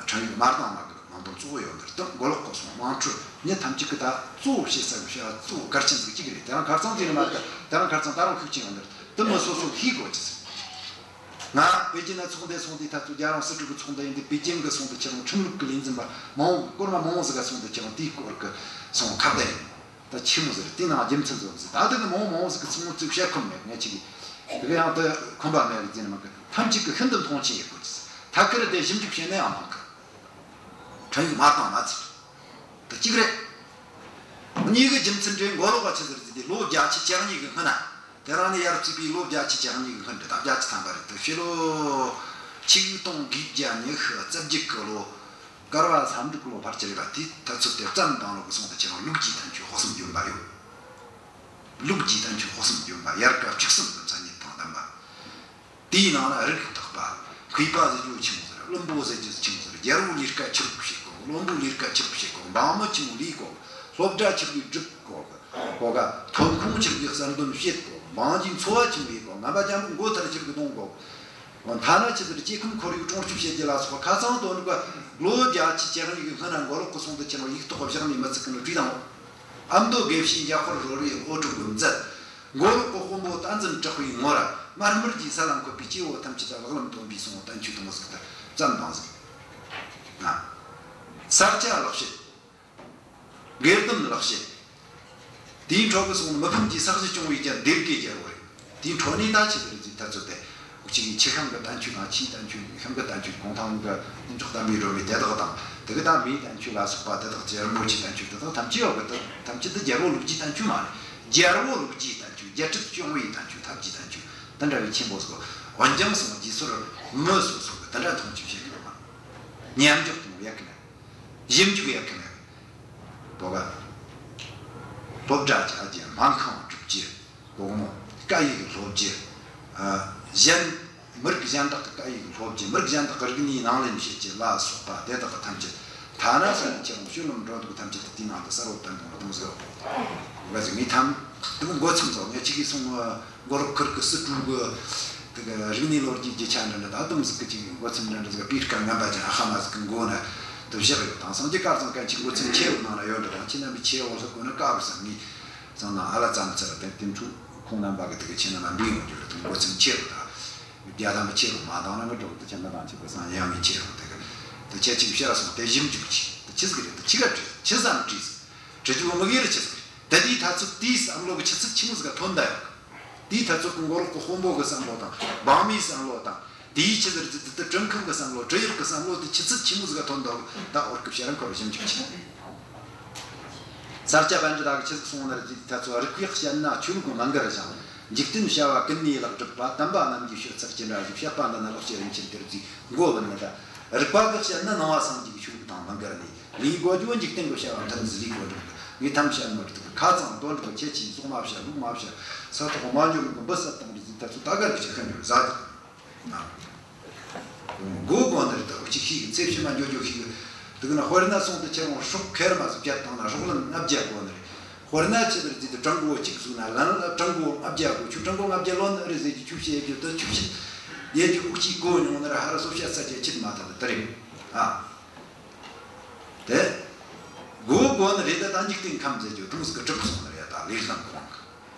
ཁྲིམས་ཡིག་མར་དང་མ་གི་ནང་དོན་གཙོ་བོ་ཡོད་འདིར་དུ་མགོ་ལོག་གི་སོང་དམངས་ཁྲོད་མི་ཐམས་ཅད་ཀྱི་ད་གཙོ་བོ་བྱེད་ས་གི་བྱ་བ་གཙོ་བོ་གལ་ཆེན་ཟིག་གཅིག་རེད། དེ་རིང་ཁ་རྩང་དེ་ནི་མ་རེད། དེ་རིང་ཁ་རྩང་ད་རུང་ཤུགས་ཆེན་ཡོད་འདིར་དུ་མི་སོ་སོ་ཤེས་དགོས་ཀྱི་ཟིག་ང་པེ་ཅིན་ན་ཚོགས་འདུ་སོང་དུས་ད་ཚོ་རྒྱལ་རོང་སྲིད་གྲོས་ཀྱི་ཚོགས་འདུ་ཡིན་དུས་པེ་ཅིན་གི་སོང་དུ་ཁྱེད་རང་ཁྲིམས་ལུགས་ཀྱི་ལས་འཛིན་པ་མང་བོ་སྐོར་མ་མང་བོ་ཟིག་ག་སོང་དུ་ཁྱེད་རང་དེའི་སྐོར་གི་སོང་ཁ་བརྡ་ཡིན། ད་ཆི་མོ་ཟེར་དེ་ནང་རྒྱུ་མཚན་ཟོ་ཟེར། ད་དེ་གི་མང་བོ་མང་བོ་ཟིག་གི་ཚོང་ཚིག་བཤད་ཁོམ་མེད། ངས་ཅིག་གི་དེ་གི་ཡང་དུ་ཁོམ་པ་མེད་གི་ཟེར་ནི་མ་གི་ཐམས་ཅད་གི་ཤིན་ཏུ་མཐོང་ཆེན་ཡེད་དགོས་ཀྱི་ཟེར། ཐད་ཀར་དེ་ཞིབ་འཇུག་བྱས་ན་ཡང་མང་གི་ཁྲིམས་ཡིག་མ་བཏང་མ་ཚིག་དེ་གཅིག་རེད། གཉིས་གི་རྒྱུ་མཚན་དེ་མགོ་ལོག་ག་ཆི་ཟེར་ཟེར་དེ་ལོ་བརྒྱད་ཅུ་གྱ་གཉིས་གི་སྔོན་ན། དེ་རིང་ནི་ཡར་བརྩིས་པའི་ལོ་བརྒྱད་ཅུ་གྱ་གཉིས་གི་སྔོན་དུ་ད་བརྒྱད་ཅུ་ཐམ་པ་རེད། དེ་ཕྱི་ལོ་ཆིག་སྟོང་དགུ་བརྒྱ་ཉི་ཤུ་རྩ་བརྒྱད་གི་ལོ་མགར་བ་ཟམ་འབྲུག་ལོ་ཕལ་ཆེར་རེད་པ། དེའི་ད་ཚོད་དེ་བཙན་དང་ལོ་གི་སོང་དུ་ཁྱེད་རང་ལུགས་ཀྱི་བསྟན་བཅོས་དཔག་བསམ་ལྗོན་པ་ཡོད། ལུགས་ཀྱི་བསྟན་བཅོས་དཔག་བསམ་ལྗོན་པ་ཡལ་ག་བཅུ་གསུམ་གི་མཚན་ཉིད་དང་ལྡན་པ། དེའི་ནང་ན་རིགས་བརྟག་པ། མཁས་པ་ཟེར་རྒྱུ་ཆི་མོ་ཟེར། བླུན་པོ་ཟེར་རྒྱུ་ཆི་མོ་ཟེར། རྒྱལ་པོ་ལས་ཀ་ཆི་རུ་བྱེད་གོ། བློན་པོ་ལས་ཀ་ཆི་རུ་བྱེད་གོ། འབངས་མི་ཆི་མོ་ལས་གོ། སློབ་གྲྭ་ཆི་རུ་སྒྲུབ་གོ། གོ་ག་ཐོན་ཁུངས་ཆི་རུ་གསར་འདོན་བྱེད་གོ། འབངས་ཀྱི་འཚོ་བ་ཆི་མོ་ཡེད་གོ། ངན་པ་རྒྱལ་པོ་མགོ་ཐར་ཆི་རུ་གཏོང་གོ། ཐ་ན་ཆི་ཟེར་སྐྱེ་ཁམས་ཁོར་ཡུག་སྲུང་སྐྱོབ་བྱེད་རྒྱུ་ལ་སོགས་ཁ་ཚང་དོན་གོ། ལོ་བརྒྱད་ཅུ་གྱ་གཉིས་ཀྱི་སྔོན་ན་མགོ་ལོག་གི་སོང་དུ་ཁྱེད་རང་ཡིག་ཐོག་བཞག་ནས་མི་ཚིག་གི་ནི་བྲིས་དང་། ཨ་མདོ་དགེ་བཤེས་འཇམ་དཔལ་རོལ་བའི་བློ་གྲོས་ཀྱིས་མཛད། མགོ་ལོག་གི་དཔོན་པོ་བསྟན་འཛིན་གྲགས་པའི་ངོ་ར་དམར་དམར་གྱི་ས་ལ་འཁོད་པའི་སྐྱེ་བོ་ཐམས་ཅད་ལ་ལག་ལམ་སྟོན་པའི་སོང་བསྟན་བཅོས་དང་ཟིག་ལྟར་བཙན་དང་ཟིག་ན། ས་སྐྱ་ལེགས་བཤད། དགེ་ལྡན་ལེགས་བཤད། དེའི་འཕྲོ་གི་སོང་མི་ཕམ་གྱི་ས་གཞི་སྐྱོང་བའི་རྒྱན་སྡེ་དགེ་རྒྱལ་པོ་རེད། དེའི་འཕྲོ་ནས་ད་ཆི་ཟེར་ཟིག་ད་ཚོད་དེ། འུ་ཅག་གི་ཆུ་ཤིང་གི་བསྟན་བཅོས་དང་། ཆུའི་བསྟན་བཅོས། ཤིང་གི་བསྟན་བཅོས། གུང་ཐང་གི་ལྷུན་གྲགས་དམ་པའི་སྒྲོན་མེ་དེ་དག་དང་། དེ་གི་ད་མེའི་བསྟན་བཅོས་ལ་སོགས་པ་དེ་དག་ཅི། རི་མོ་ཆུའི་བསྟན་བཅོས་དེ་དག་ཐམས་ཅད་ཡོད་གི། དེ་ཐམས་ཅད་དེ་རྒྱལ་པོ་ལུགས་ཀྱི་བསྟན་བཅོས་མ་རེད། རྒྱལ་པོ་ལུགས་ཀྱི་བསྟན་བཅོས། རྒྱལ་སྲིད་སྐྱོང་བའི་བསྟན་བཅོས། ཐབས་ཀྱི་བསྟན་བཅོས་དེ་འདྲ་བའི་ཆེན་པོ་ཟིག་འོན་ཀྱང་སོང་རྗེས་སོར་མི་སོ་སོ་གི་དེ་འདྲ་མཐོང་ཆེན་བྱེད་གི་ཡོད་མ། མཉམ་འཇོག་གཏོང་ཡག་གི་མེད། ཞིབ་འཇུག་ཡག་གི་མེད། དོ་ག་སློབ་གྲྭ་བཅའ་རྒྱུ། སྨན་ཁང་སྒྲུབ་རྒྱུ། དགོང་མོ་སྐད་ཡིག་སློབ་རྒྱུ། ཨ། གཞན་མི་རིགས་གཞན་དག་གི་སྐད་ཡིག་སློབ་རྒྱུ། མི་རིགས་གཞན་དག་གི་རིག་གནས་ནང་ལེན་བྱེད་རྒྱུ་ལ་སོགས་པ་དེ་དག་གི་ཐམས་ཅད་ཐ་ན་སོང་ནས་ཁྱེད་རང་ཤུལ་ལམ་འགྲོ་འདུག་ཐམས་ཅད་དུ་དེའི་ནང་དུ་གསལ་བོ་བསྟན་དགོས་ལ་གཏོང་ཟེར་བ། འོ་ག་ཟིག་ངས་ཐམ་དུ་མགོ་ཚུགས་ཚོ་ངས་ཅིག་གིས་སོང་། མགོ་ལོག་ཁུལ་གི་སི་ཀྲུའུ་གི་དེ་གི་རིག་གནས་ལོ་རྒྱུས་རྒྱུ་ཆ་འདྲ་འདྲ། ད་དུང་ཟིག་གི་ཅིག་མགོ་ཚུགས་འདྲ་འདྲ་ཟིག་གི་པིར་ཀ་ངན་པ་ཅན་ཨ་ཧ་མ་ཟིག་གི་མགོ་ན་དུ་བཞག་ཡོད། དེང་སང་རྒྱ་གར་ཚང་གི་ཅིག་མགོ་ཚུགས་ཆེ་བོ་ནང་ན་ཡོད་འདྲ་དང་། ཁྱེད་རྣམ་པའི་ཆེ་བོ་ལྷག་དགོས་ན་དཀའ་བར་བསམ། ངས་སང་ན་ཨ་ལ་ཙམ་ཚར་དེ་དེ་འཕྲུལ་ཁོང་རྣམ་པ་གི་དེ་གི་ཁྱེད་རྣམ་པ་འདུས་ཡོང་རྒྱུ་རེད། དུ་མགོ་ཚུགས་ཆེ་བོ་ད་རྒྱ་ཐམ་པ་ཆེ་བོ་མ་བཏང་ན་ང་འགྲོ་དུ་ཁྱེད་རྣམ་པ་ཅིག་གི་སང་ཡང་ངས་ཆེ་བོ་དེ་གི་དུ་ཁྱེད་ཅིག་བཤད་སོང་། དེ་ཞིབ་འཇུག་ཅིག་དུ་ཆི་ཟིག་རེད། དུ་ཆི་ག་བྲིས། ཆི་ཟིག་བྲིས། དྲི་རྒྱུ་མི་གི་རེ་ཆི་ཟིག་རེད། ད་དེའི་ཐ་ཚིག་དེའི་བསམ་བློ་གི་ཆུ་ཚད་ཆི་མོ་ཟིག་ག་ཐོན་ད་ཡོད་གི། དེའི་ཐ་ཚིག་གི་མགོ་ལོག་གི་དཔོན་པོ་གི་བསམ་བློ་དང་། འབངས་མིའི་བསམ་བློ་དང་། དེའི་ཆི་ཟེར་ཟིག་དེ་དེ་བྲིས་མཁན་གི་བསམ་བློ། འབྲི་ཡག་གི་བསམ་བློ་དེ་ཆུ་ཚད་ཆི་མོ་ཟིག་ག་ཐོན་ད་ཡོད་གི། ད་འོར་གི་བཤད་རན་ཁོ་ར་ཞིབ་འཇུག་ཆེ། ས་སྐྱ་པཎྜི་ཏ་གི་ཆི་ཟིག་གསུངས་ན་རེད་ཟེར་དུས་ཐ་ཚིག་རིགས་པས་དཔྱད་ན་ཆོས་ལུགས་མི་འགལ་ཞིང་། འཇིག་རྟེན་བྱ་བ་ཀུན་ནས་ལེགས་གྲུབ་པ། དམ་པ་རྣམས་ཀྱི་སྤྱོད་ཚུལ་ཅི་འདྲ་ཞིག། བཤད་པ་འདི་ནི་ལེགས་བཤད་རིན་ཆེན་གཏེར་ཟེར་མགོ་བུད་ནི་ད། རིགས་པ་གི་དཔྱད་ན་ནང་བ་སངས་རྒྱས་ཀྱི་ཆོས་ལུགས་དང་མི་འགལ་ནས། ལས་དགོས་རྒྱུ་འཇིག་རྟེན་གྱི་བྱ་བ་མཐུན་ཟིག་ལས་དགོས་འགྲུབ་གི། ངས་ཐམས་ཅད་མི་འགྲུབ་གི། ཁ་ཚང་དོན་འགྲུབ་ཁྱད་ཆོས་གསུང་མ་བཤད། ལུགས་མ་བཤད། ས་ཐོག་མ་འཇོག་གི་འབུ་ས་བཏང་རེད་ཟེར་དུས་ཐ་ཚིག་ད་གར་གི་ཆ་ཤན་འགྲོ་ཟ་གི། མགོ་གོ་ནི་རེད། ད་འུ་ཅག་ཤེས་གི། ཚེ་ཕྱི་མ་འགྱོ་འགྱོ་ཤེས་གི། དེ་གི་ན་དཔེར་ན་སོང་དུ་ཁྱེད་རང་སྲོག་ཁེར་མ་ཟིག་བཅད་བཏང་ན་སྲོག་ལན་ལྔ་བརྒྱ་གོ་ནི་རེད། དཔེར་ན་ཆི་ཟེར་ཟིག་དུ་སྤྲང་པོ་གཅིག་བཟུང་ན་ལན་ལ་སྤྲང་པོ་ལྔ་བརྒྱ་གོ། ཁྱོད་སྤྲང་པོ་ལྔ་བརྒྱ་ལོན་ནི་རེད་ཟེར་གྱི། ཁྱོད་བཤད་རྒྱུ་དུ་ཁྱོད་བཤད་ཡེ་རྒྱུ་འུ་ཅག་གོ་མྱོང་ནི་རེད། ཧ་ར་སོ་བཤད་ས་ཆ་ཆེད་མ་ཐག་ཏུ་དེ་རེད། ཨ། དེ། མགོ་གོ་ནི་རེད། ད་ད་འཇིག་རྟེན་ཁམས་ཟེར་རྒྱུ་དུང་ཟིག་གི་གྲུབ་སོང་ནི་རེད། ད་ལས་སྣང་གི་དབང་གི།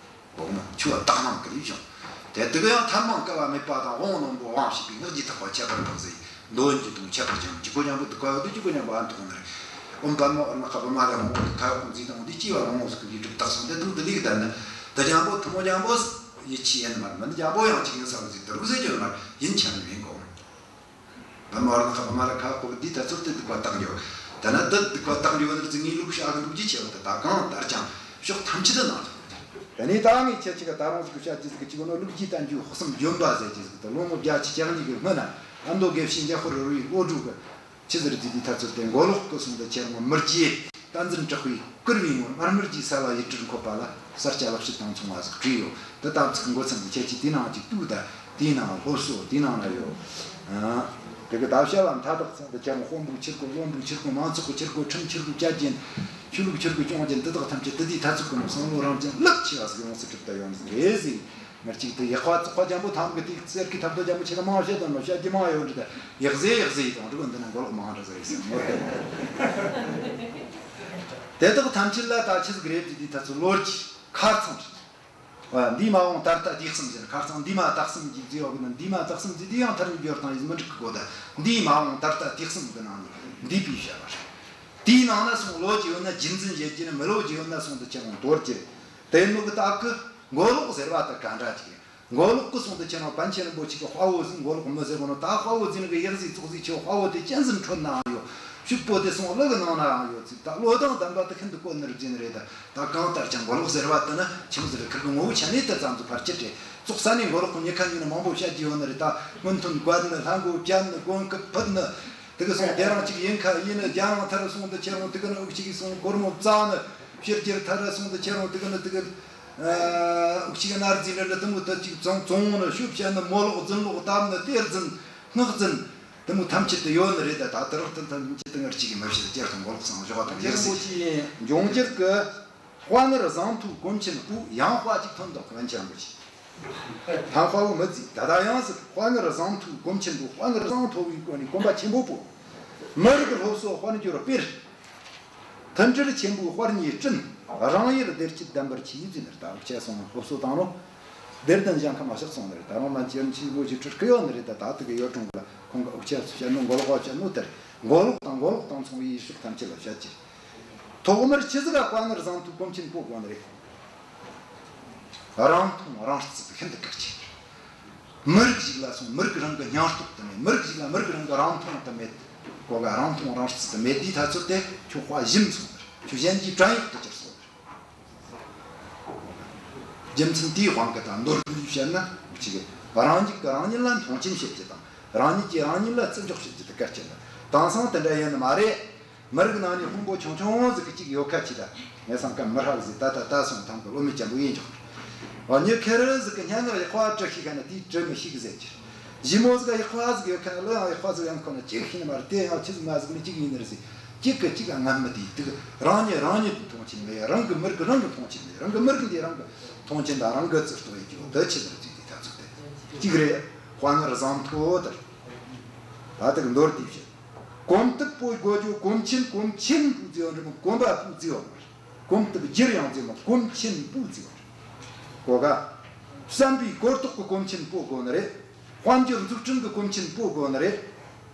དགོངས་མོ་ཆུ་བ་དག་སྣང་གི་ལས་བྱུང་། དེ་དེ་གི་ཡང་ཐ་མ་བསྐལ་པ་མེད་པ་དང་དབང་རྣོན་པོ་དབང་བྱེད་པའི་སྔགས་ཀྱི་ཐེག་པ་ཁྱད་པར་འཕགས་ཟེར། འདོན་གྱི་དང་ཁྱད་པར་ཅན་གྱི་གོ་མཉམ་པོ་དུ་བཀའ་ཡོད་དུ་གྱི་གོ་མཉམ་པོ་ཨ་མཐོང་ནི་རེད། ཨོཾ་པདྨ་ཨོ་རཏྣ་ཁ་པདྨ་ལ་མང་པོ་ཁ་ཡོག་མཛེས་དང་འདི་སྐྱེ་བ་མང་པོ་ཟིག་གི་ལུས་གྲུབ་རྟགས་སོང་། དེ་དང་དེ་ལུགས་ལྡན་ནི། འདི་རྒྱལ་པོ་ཐུན་མོང་རྒྱལ་པོ་ཡིད་ཆེས་ཡིན་མ་རེད། མི་འདི་རྒྱལ་པོ་ཡང་གཅིག་ཡིན་ས་རུ་ཟིག་དུ་རུག་ཟེར་རྒྱུ་མ་ཡིན་ཆ་ནི་ཡིན་གོ། པདྨ་ཨོ་རཏྣ་ཁ་པདྨ་ལ་ཁ་ཡོག་པོ་འདི་ད་ཚོད་དེ་སྡིག་པ་དག་འགྱོ། ད་ན་དེ་སྡིག་པ་དག་འགྱོ་ནི་ཟིག་ངའི་ལུགས་ཤ་གི་འདུག་རྒྱུ་ཆེ་བ་དེ་ད་གང་ལྟར་ཀྱང་ཕྱོགས་ཐམས་ཅད་དུ་ནང་ལ། དེ་ནས་ད་ངས་ཁྱེད་ཅིག་ག་ད་རུང་ཟིག་བཤད་རྒྱུ་ཟིག་གི་ཅིག་ནོ། ལུགས་ཀྱི་བསྟན་བཅོས་དཔག་བསམ་ལྗོན་པ་ཟེར་རྒྱུ་ཟིག་དེ་ལོ་ངོ་བརྒྱད་ཅུ་གྱ་གཉིས་གི་སྔོན་ན་ཨ་མདོ་དགེ་བཤེས་འཇམ་དཔལ་རི་བོའི་བློ་གྲོས་གི་ཆི་ཟེར་རྒྱུ་དེ་ད་ཚོད་དེ་མགོ་ལོག་གི་སོང་དུ་ཁྱེད་རང་མི་རྗེ་བསྟན་འཛིན་གྲགས་པས་བསྐུར་བའི་ངོར་མར་མི་རྗེའི་ས་ལ་ཡིད་སྤྲུལ་འཁོད་པ་ལ་ས་སྐྱ་ལེགས་བཤད་དང་མཚུངས་པ་ཟིག་བྲིས་ཡོད། དེ་ད་ཚིག་མགོ་ཚང་གི་ཁྱེད་ཀྱིས་དེའི་ནང་གཅིག་བཏུས། ད་དེའི་ནང་སློབ་གསོ་དེའི་ནང་ན་ཡོད། ཨ། དེ་གི་ད་བྱ་བ་མཐའ་དག་ཚང་དུ་ཁྱེད་རང་དཔོན་པོའི་ཆེད་དུ་བློན་པོའི་ཆེད་དུ་མང་ཚོགས་ཀྱི་ཆེད་དུ་ཁྲིམས་ཆེད་དུ་བཅའ་རྒྱུན་ཆོས་ལུགས་ཆེད་དུ་སྐྱོང་རྒྱུན་དེ་དག་ཐམས་ཅད་དེ་དེའི་ད་ཚོད་གི་ནང་བསམ་བློ་རང་བཙན་རླབས་ཆེ་བ་ཟིག་ཡོངས་སུ་གྲུབ་ད་ཡོང་ཟིག་རེད་ཟིག་ངར་གཅིག་དེ་ཡག་པ་བཙོག་པ་འཇམ་པོ་ཐང་གི་དེ་གསེར་གྱི་ཐབ་རྡོ་འཇམ་པོ་ཆེ་ག་མང་བཤད་དང་ནོ་བཤད་རྒྱུ་མང་ཡོད་འདྲི། ད་ཡག་ཟེ་ཡག་ཟེ་ཡི་དང་འདྲི་གོ། འདི་ན་མགོ་ལོག་མང་འདྲ་ཟེར་ཟེར་མོ། དེ་དག་ཐམས་ཅད་ལ་ད་ཆི་ཟིག་རེད་ཟེར་དུས་ད་ཚོད་ལོ་རྒྱུས་ཁ་ཚང་རེད། འདས་མ་འོངས་ད་ལྟ་དུས་གསུམ་ཟེར། ཁ་ཚང་འདས་མ་ད་གསུམ་གྱི་ཟེར་ཡོད་གི་ན། འདས་མ་ད་གསུམ་ཟེར་དུས་ཡང་ཐར་འགྱུར་དང་ཡིན་མི་འགྲིག་གི་གོ། ད་འདས་མ་འོངས་ད་ལྟ་དུས་གསུམ་གི་ནང་ནས་འདས་པའི་བྱ་བ་རེད། དེའི་ནང་ན་སོང་ལོ་རྒྱུས་ཡོད་ན་རྒྱུན་འཛིན་བྱེད་རྒྱུ་ནི། མི་ལོ་རྒྱུས་ཡོད་ན་སོང་དུ་ཁྱེད་རང་དོར་རྒྱུ་རེད། དེ་ནོ་གི་ད་གི་མགོ་ལོག་ཟེར་བ་ད་ག་འདྲ་ཅིག་རེད། མགོ་ལོག་གི་སོང་དུ་ཁྱེད་རང་པཎ་ཆེན་རིན་པོ་ཆེ་གི་དཔའ་བོ་ཟིག་མགོ་ལོག་མི་ཟེར་གོ་ནོ། ད་དཔའ་བོ་ཟིག་ནི་གི་ཡག་ཟིག་བཙོག་ཟིག་ཆེ་བ། དཔའ་བོ་དེ་གཅན་གཟན་ཁྲོད་ནའང་ཡོད། ཕྱུག་པོ་དེ་སོང་གླུ་གི་ནང་ནའང་ཡོད་ཟིག་ད་བློ་དང་ལྡན་པ་དེ་ཤིན་ཏུ་དཀོན་ནི་རེད་ཟེར་ནི་རེད། ད་ད་གང་ལྟར་ཀྱང་མགོ་ལོག་ཟེར་བ་དེ་ནི་ཆི་མོ་ཟིག་རེད། ཁིར་གི་ངོ་བོ་ཆ་ནས་དེ་ཙམ་ཟིག་ཕར་ཅི་སྟེ་བཙོག་ས་ནས་མགོ་ལོག་གི་ཉེ་ཁ་ཉིན་ནི་མང་པོ་བཤད་རྒྱུ་ཡོད་ནི་རེད། ད་སྔོན་ཐོན་བཀལ་ནི། ལྷ་མགོ་བཅད་ནི། གོང་གི་ཕུད་ནི། དེ་གི་སོང་དེ་རང་གཅིག་ཡིན་ཁ་ཡིན་ནི། རྒྱ་རང་ཐར་སོང་དུ་ཁྱེད་རང་དེ་གི་ནི་འུ་གཅིག་གི་སོང་སྒོར་མོ་བཙལ་ནི། ཕྱི་རྒྱལ་ཐར་སོང་དུ་ཁྱེད་རང་དེ་གི་ནི་དེ་གི་ཨ་འུ་གཅིག་གི་ནར་རྫི་འདྲ་ནི་དེ་མོ་དེ་གཅིག་བཙོང་བཙོང་ནི། ཤོབ་བཤད་ནི། མོ་ལོག་རྫུན་ལོག་བཏབ་ནི། གཏེར་རྫུན་སྔགས་རྫུན་དེ་མོ་ཐམས་ཅད་དུ་ཡོད་ནི་རེད། ད་ད་དེ་རག་དེ་ཐམས་ཅད་དུ་ངར་གཅིག་གི་མི་བཤད་རྒྱུ་དང་མགོ་ལོག་སང་ཞོག་དང་ཡག་སྲིད་ཀྱི་འབྱུང་འགྱུར་གི། དཔའ་ངར་བཟང་མཐོའི་གོམ་ཆེན་པོ། ཡང་དཔའ་གཅིག་ཐོན་འདུག་པཎ་ཆེན་རིན་པོ་ཆེ། ད་དཔའ་བོ་མི་བརྩིས། ད་ད་ཡང་ཟིག་དཔའ་ངར་བཟང་མཐོའི་གོམ་ཆེན་པོ། དཔའ་ངར་བཟང་མཐོ་བའི་སྒོ་ནས་གོམ་པ་ཆེན་པོ་སྤོ། མི་རིགས་སློབ་གསོ་དཔལ་འབྱོར་སྤེལ། མཐུན་སྒྲིལ་ཆེན་པོའི་དཔལ་གཉིས་བསྐྲུན། རང་ཡུལ་བདེ་སྐྱིད་ལྡན་པར་གྱིས་ཟེར་ནས། ད་འུ་ཅག་སོང་སློབ་གསོ་བཏང་རོགས། བདེ་ལྡན་ཞིང་ཁམས་མ་ཕྱག་སོང་ནི་རེད། ད་རུང་མན་ཆེན་ཆེན་པོ་ཞིག་ཁྲིར་སྐུ་ཡོད་ནི་རེད། ད་ད་དེ་གི་ཡོད་ཀྲུང་ག་ཁོང་གི་འུ་ཅག་བཤད་ནོ། མགོ་ལོག་བ་བཤད་ནོ་དེར། མགོ་ལོག་དང་མགོ་ལོག་དང་མཚུངས་པའི་ཡུལ་ཕྱོགས་ཐམས་ཅད་ལ་བཤད་ཀྱི། ཐོག་མར་ཆི་ཟིག་ག་དཔའ་ངར་བཟང་མཐོའི་གོམ་ཆེན་སྤོ་དགོས་ནི་རེད། རང་མཐོང་རང་བརྩི་དེ་ཤིན་ཏུ་གལ་ཆེ། མི་རིགས་ཤིག་ལ་སོང་མི་རིགས་རང་གི་སྙིང་སྟོབས་དེ་མེད། མི་རིགས་ཤིག་ལ་མི་རིགས་རང་གི་རང་མཐོང་དེ་མེད། གོ་ག་རང་མཐོང་རང་བརྩི་དེ་མེད་དུས་ད་ཚོད་དེ་ཁྱོད་དཔའ་ཞུམ་སོང་ནི་རེད། ཁྱོད་གཞན་གྱི་བྲན་གཡོག་ཏུ་གྱུར་སོང་ནི་རེད། རྒྱུ་མཚན་དེའི་དབང་གིས་ད་མདོར་བསྡུས་བཤད་ན་འུ་ཅག་གི་རང་ཉིད་ཀྱིས་རང་ཉིད་ལ་མཐོང་ཆེན་བྱེད་རྒྱུ་དང་། རང་ཉིད་ཀྱིས་རང་ཉིད་ལ་བརྩི་འཇོག་བྱེད་རྒྱུ་དེ་གལ་ཆེ་ནི། དེང་སང་དེ་འདྲ་ཡིན་ནི་མ་རེད། མི་རིགས་ནང་ནས་དཔོན་པོ་ཆུང་ཆུང་ཟིག་གི་གཅིག་ཡོད་ཁ་ཅིག་ད། ངས་བསམ་ཁ་མི་ཧྲག་ཟིག་ད་ད་ད་སོང་ཐང་གི་བློ་མི་འཇམ་པོ་ཡིན་ཆོག་འོ་མྱི་ཁེར་ཟིག་གི་སྙན་ངག་ཡག་པ་བྲི་ཤེས་ཁ་ན་དེའི་བྲི་མི་ཤེས་གི་ཟེར་རྒྱུ། ཞི་མོ་ཟིག་ག་ཡག་པ་ཟིག་ཡོད་ཁ་ན་གླུ་ཡང་ཡག་པ་ཟིག་ཡང་ཁོ་ན་གཅིག་ཤེས་ནི་མ་རེད། དེ་ཡང་ཆི་ཟིག་མ་ཟིག་ནི་གཅིག་ཡིན་ནི་རེད་ཟེར། གཅིག་གི་གཅིག་ལ་ངན་མི་དེ་དུག་རང་ཉིད་རང་ཉིད་དུ་མཐོང་ཆེན་མེད། རང་གི་མི་རིགས་རང་གི་མཐོང་ཆེན་མེད། རང་གི་མི་རིགས་འདི་རང་གི་མཐོང་ཆེན་དང་རང་གི་བརྩི་བཏང་ཡོད་རྒྱུ་འདི་ཆི་ཟིག་རེད་ཟེར་དུས་ད་ཚོད་དེ་གཅིག་རེད། དཔའ་ངར་བཟང་མཐོ་དེར་ད་དེ་གི་མདོར་བསྡུས་བཤད། གོམ་སྟབས་སྤོ་དགོས་རྒྱུ། གོམ་ཆེན་གོམ་ཆེན་པོ་བརྩི་བ་འདྲ་མོ། གོམ་པ་སྤོ་བརྩི་བ་མ་རེད། གོམ་སྟབས་བསྒྱུར་ཡང་བརྩི་མ། གོམ་ཆེན་པོ་བརྩི་བ་རེད། གོ་ག་བསམ་པའི་གོ་རྟོགས་ཀྱི་གོམ་ཆེན་སྤོ་དགོས་ནི་རེད། དཔལ་འབྱོར་འཛུགས་སྐྲུན་གྱི་གོམ་ཆེན་སྤོ་དགོས་ནི་རེད།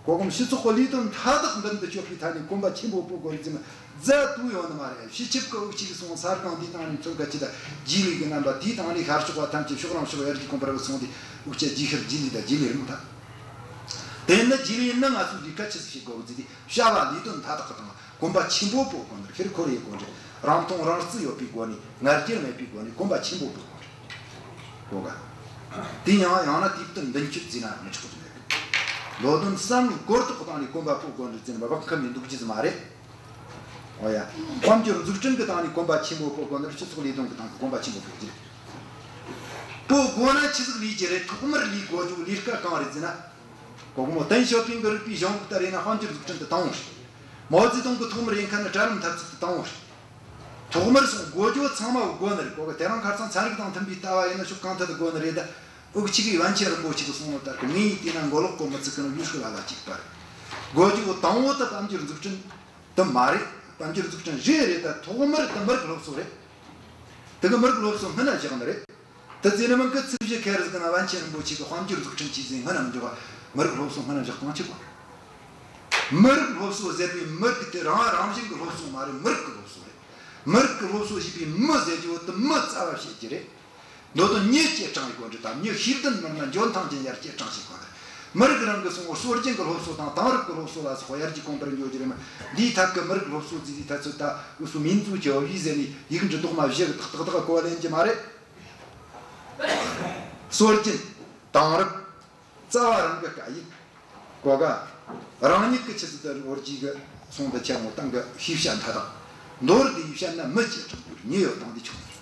གོ་གོམ་སྤྱི་ཚོགས་ཀྱི་ལས་དོན་མཐའ་དག་མདུན་དུ་སྐྱོད་པའི་ཐད་ནས་གོམ་པ་ཆེན་པོ་སྤོ་དགོས་རེད་ཟེར་ན་རྫ་དུ་ཡོང་ནི་མ་རེད། སྤྱི་ཁྱབ་ཀྱི་དབུགས་གཅིག་གི་སོང་ས་སྒང་འདི་དང་ནི་མཚོན་ཁ་ཅི་ད་རྗེས་ལུས་ཀྱི་རྣམ་པ་དེའི་དང་ནི་ཤར་ཕྱོགས་པ་ཐམས་ཅད་ཕྱོགས་རང་ཕྱོགས་ཡར་རྒྱས་གོང་འཕེལ་གྱི་སོང་དེ་དབུགས་ཆད་རྗེས་ཤར་རྗེས་ལུས་ད་རྗེས་ལུས་རིང་ཐལ། དེ་ནི་རྗེས་ལུས་ཡིན་ན་ང་ཚོས་ལས་ཀ་ཆི་ཟིག་བྱེད་དགོས་གི་ཟེར་དུས་བྱ་བ་ལས་དོན་མཐའ་དག་གི་སྟེང་གོམ་པ་ཆེན་པོ་སྤོ་དགོས་ནི་རེད། ཁེར་ཁོ་རེ་ཡེད་དགོས་རེད། རང་མཐོང་རང་བརྩི་ཡོད་པའི་སྒོ་ནས་ང་རྒྱལ་མེད་པའི་སྒོ་ནས་གོམ་པ་ཆེན་པོ་སྤོ་དགོས་རེད། གོ་ག་དེ་ཡང་ཡང་ན་དུས་བསྟུན་མདུན་སྐྱོད་བརྩིས་ན་མི་ཆོག་གི་རེད། ལོ་དོན་བསམ་བློའི་གོ་རྟོགས་སྟེང་ནས་གོམ་པ་སྤོ་དགོས་ནི་རེད་ཟེར་ན་བག་ཁ་མི་འདུག་རྒྱུ་ཟིག་མ་རེད། འོ་ཡ། དཔལ་འབྱོར་འཛུགས་སྐྲུན་གྱི་སྟེང་ནས་གོམ་པ་ཆེན་པོ་སྤོ་དགོས་ནི་རེད། སྤྱི་ཚོགས་ལས་དོན་གྱི་སྟེང་གི་གོམ་པ་ཆེན་པོ་སྤོ་རྒྱུ་རེད། སྤོ་དགོས་ན་ཆི་ཟིག་ལས་རྒྱུ་རེད། ཐོག་མར་ལས་དགོས་རྒྱུ་ལས་ཀ་གང་རེད་ཟེར་ན། གོང་མ་ཏེང་ཞའོ་ཕིང་གི་རིག་པའི་གཞུང་ལུགས་ལྟར་ཡིན་ན་དཔལ་འབྱོར་འཛུགས་སྐྲུན་དེ་དང་པོ་རེད། མའོ་ཙེ་ཏུང་གི་ཐོག་མར་ཡིན་མཁན་ནི་གྲལ་རིམ་འཐབ་རྩོད་དེ་དང་པོ་རེད། ཐོག་མར་སོང་དགོས་རྒྱུ་ཚང་མ་དགོས་ནི་རེད། གོ་གི་དེ་རིང་ཁ་སང་ཚན་རིག་དང་མཐུན་པའི་ལྟ་བ་ཡིན་ན་ཕྱོགས་གང་ཐད་དུ་དགོས་ནི་རེད། ད་འུ་ཅག་གི་པཎ་ཆེན་རིན་པོ་ཆེ་གིས་གསུངས་ནོ་ལྟར་གི་མིའི་དུས་ན་མགོ་ལོག་གོ་མི་ཚུགས་གི་ན་ཡུལ་ཤུལ་ལ་ལ་གཅིག་པ་རེད། དགོས་རྒྱུ་དང་པོ་དེ་དཔལ་འབྱོར་འཛུགས་སྐྲུན་དེ་མ་རེད། དཔལ་འབྱོར་འཛུགས་སྐྲུན་རེད་རེད། ད་ཐོག་མར་དེ་མི་རིགས་སློབ་གསོ་རེད། དེ་གི་མི་རིགས་སློབ་གསོ་སྔོན་ན་བཞག་ནི་རེད། དེ་ཙེ་ནི་མིན་གི་ཚིག་བཞི་ཁེར་ཟིག་གི་ན་པཎ་ཆེན་རིན་པོ་ཆེ་གིས་དཔལ་འབྱོར་འཛུགས་སྐྲུན་བྱས་ཟིན་སྔོན་ན་མི་འཇོག་པ། མི་རིགས་སློབ་གསོ་སྔོན་ན་བཞག་སྟངས་ཆི་གོ། མི་རིགས་སློབ་གསོ་ཟེར་བའི་མི་རིགས་དེ་རང་རང་བཞིན་གྱི་སློབ་གསོ་མ་རེད། མི་རིགས་ཀྱི་སློབ་གསོ་རེད། མི་རིགས་ཀྱི་སློབ་གསོ་ཞེས་པའི་མི་ཟེར་རྒྱུ་བོ་དེ་མི་རྩ་བ་བཤད་རྒྱུ་རེད། མདོ་དོན་མྱི་སྐྱེད་སྲིང་གི་སྒོ་འབྱེད་དང་། མྱི་ཤེས་ལྡན་མི་སྣ་འཇོན་ཐང་ཅན་ཡར་སྐྱེད་སྲིང་བྱེད་དགོས་ནི་རེད། མི་རིགས་རང་གི་སོང་བ་སྲོལ་རྒྱུན་གྱི་སློབ་གསོ་དང་དེང་རབས་ཀྱི་སློབ་གསོ་ལ་སོགས་ཡར་རྒྱས་གོང་འཕེལ་འགྲོ་རྒྱུ་རེད་མ། འདིའི་ཐད་ཀྱི་མི་རིགས་སློབ་གསོ་ཟེར་དུས་ཐད་ཚོད་ད་འུ་ཚོ་民族教育ཟེར་ནས་ཡིག་འབྲུ་རྡོག་མ་བཞི་གི་ཏག་ཏག་ཏག་གོ་ལེན་གྱི་མ་རེད། སྲོལ་རྒྱུན། དེང་རབས། རྩ་བ་རང་གི་སྐད་ཡིག་གོ་ག་རང་ཉིད་ཀྱི་ཆུ་ཚད་དུ་ལོ་རྒྱུས་ཀྱི་ཚོང་དུ་ཆེན་མོ་སྟེང་གི་ཤེས་བྱ་མཐའ་དག་མདོར་བསྡུས་བཤད་ན་མི་སྐྱེད་སྲིང་དགོས་ཉེ་ཡོད་དང་འདི་ཆུང་ནས།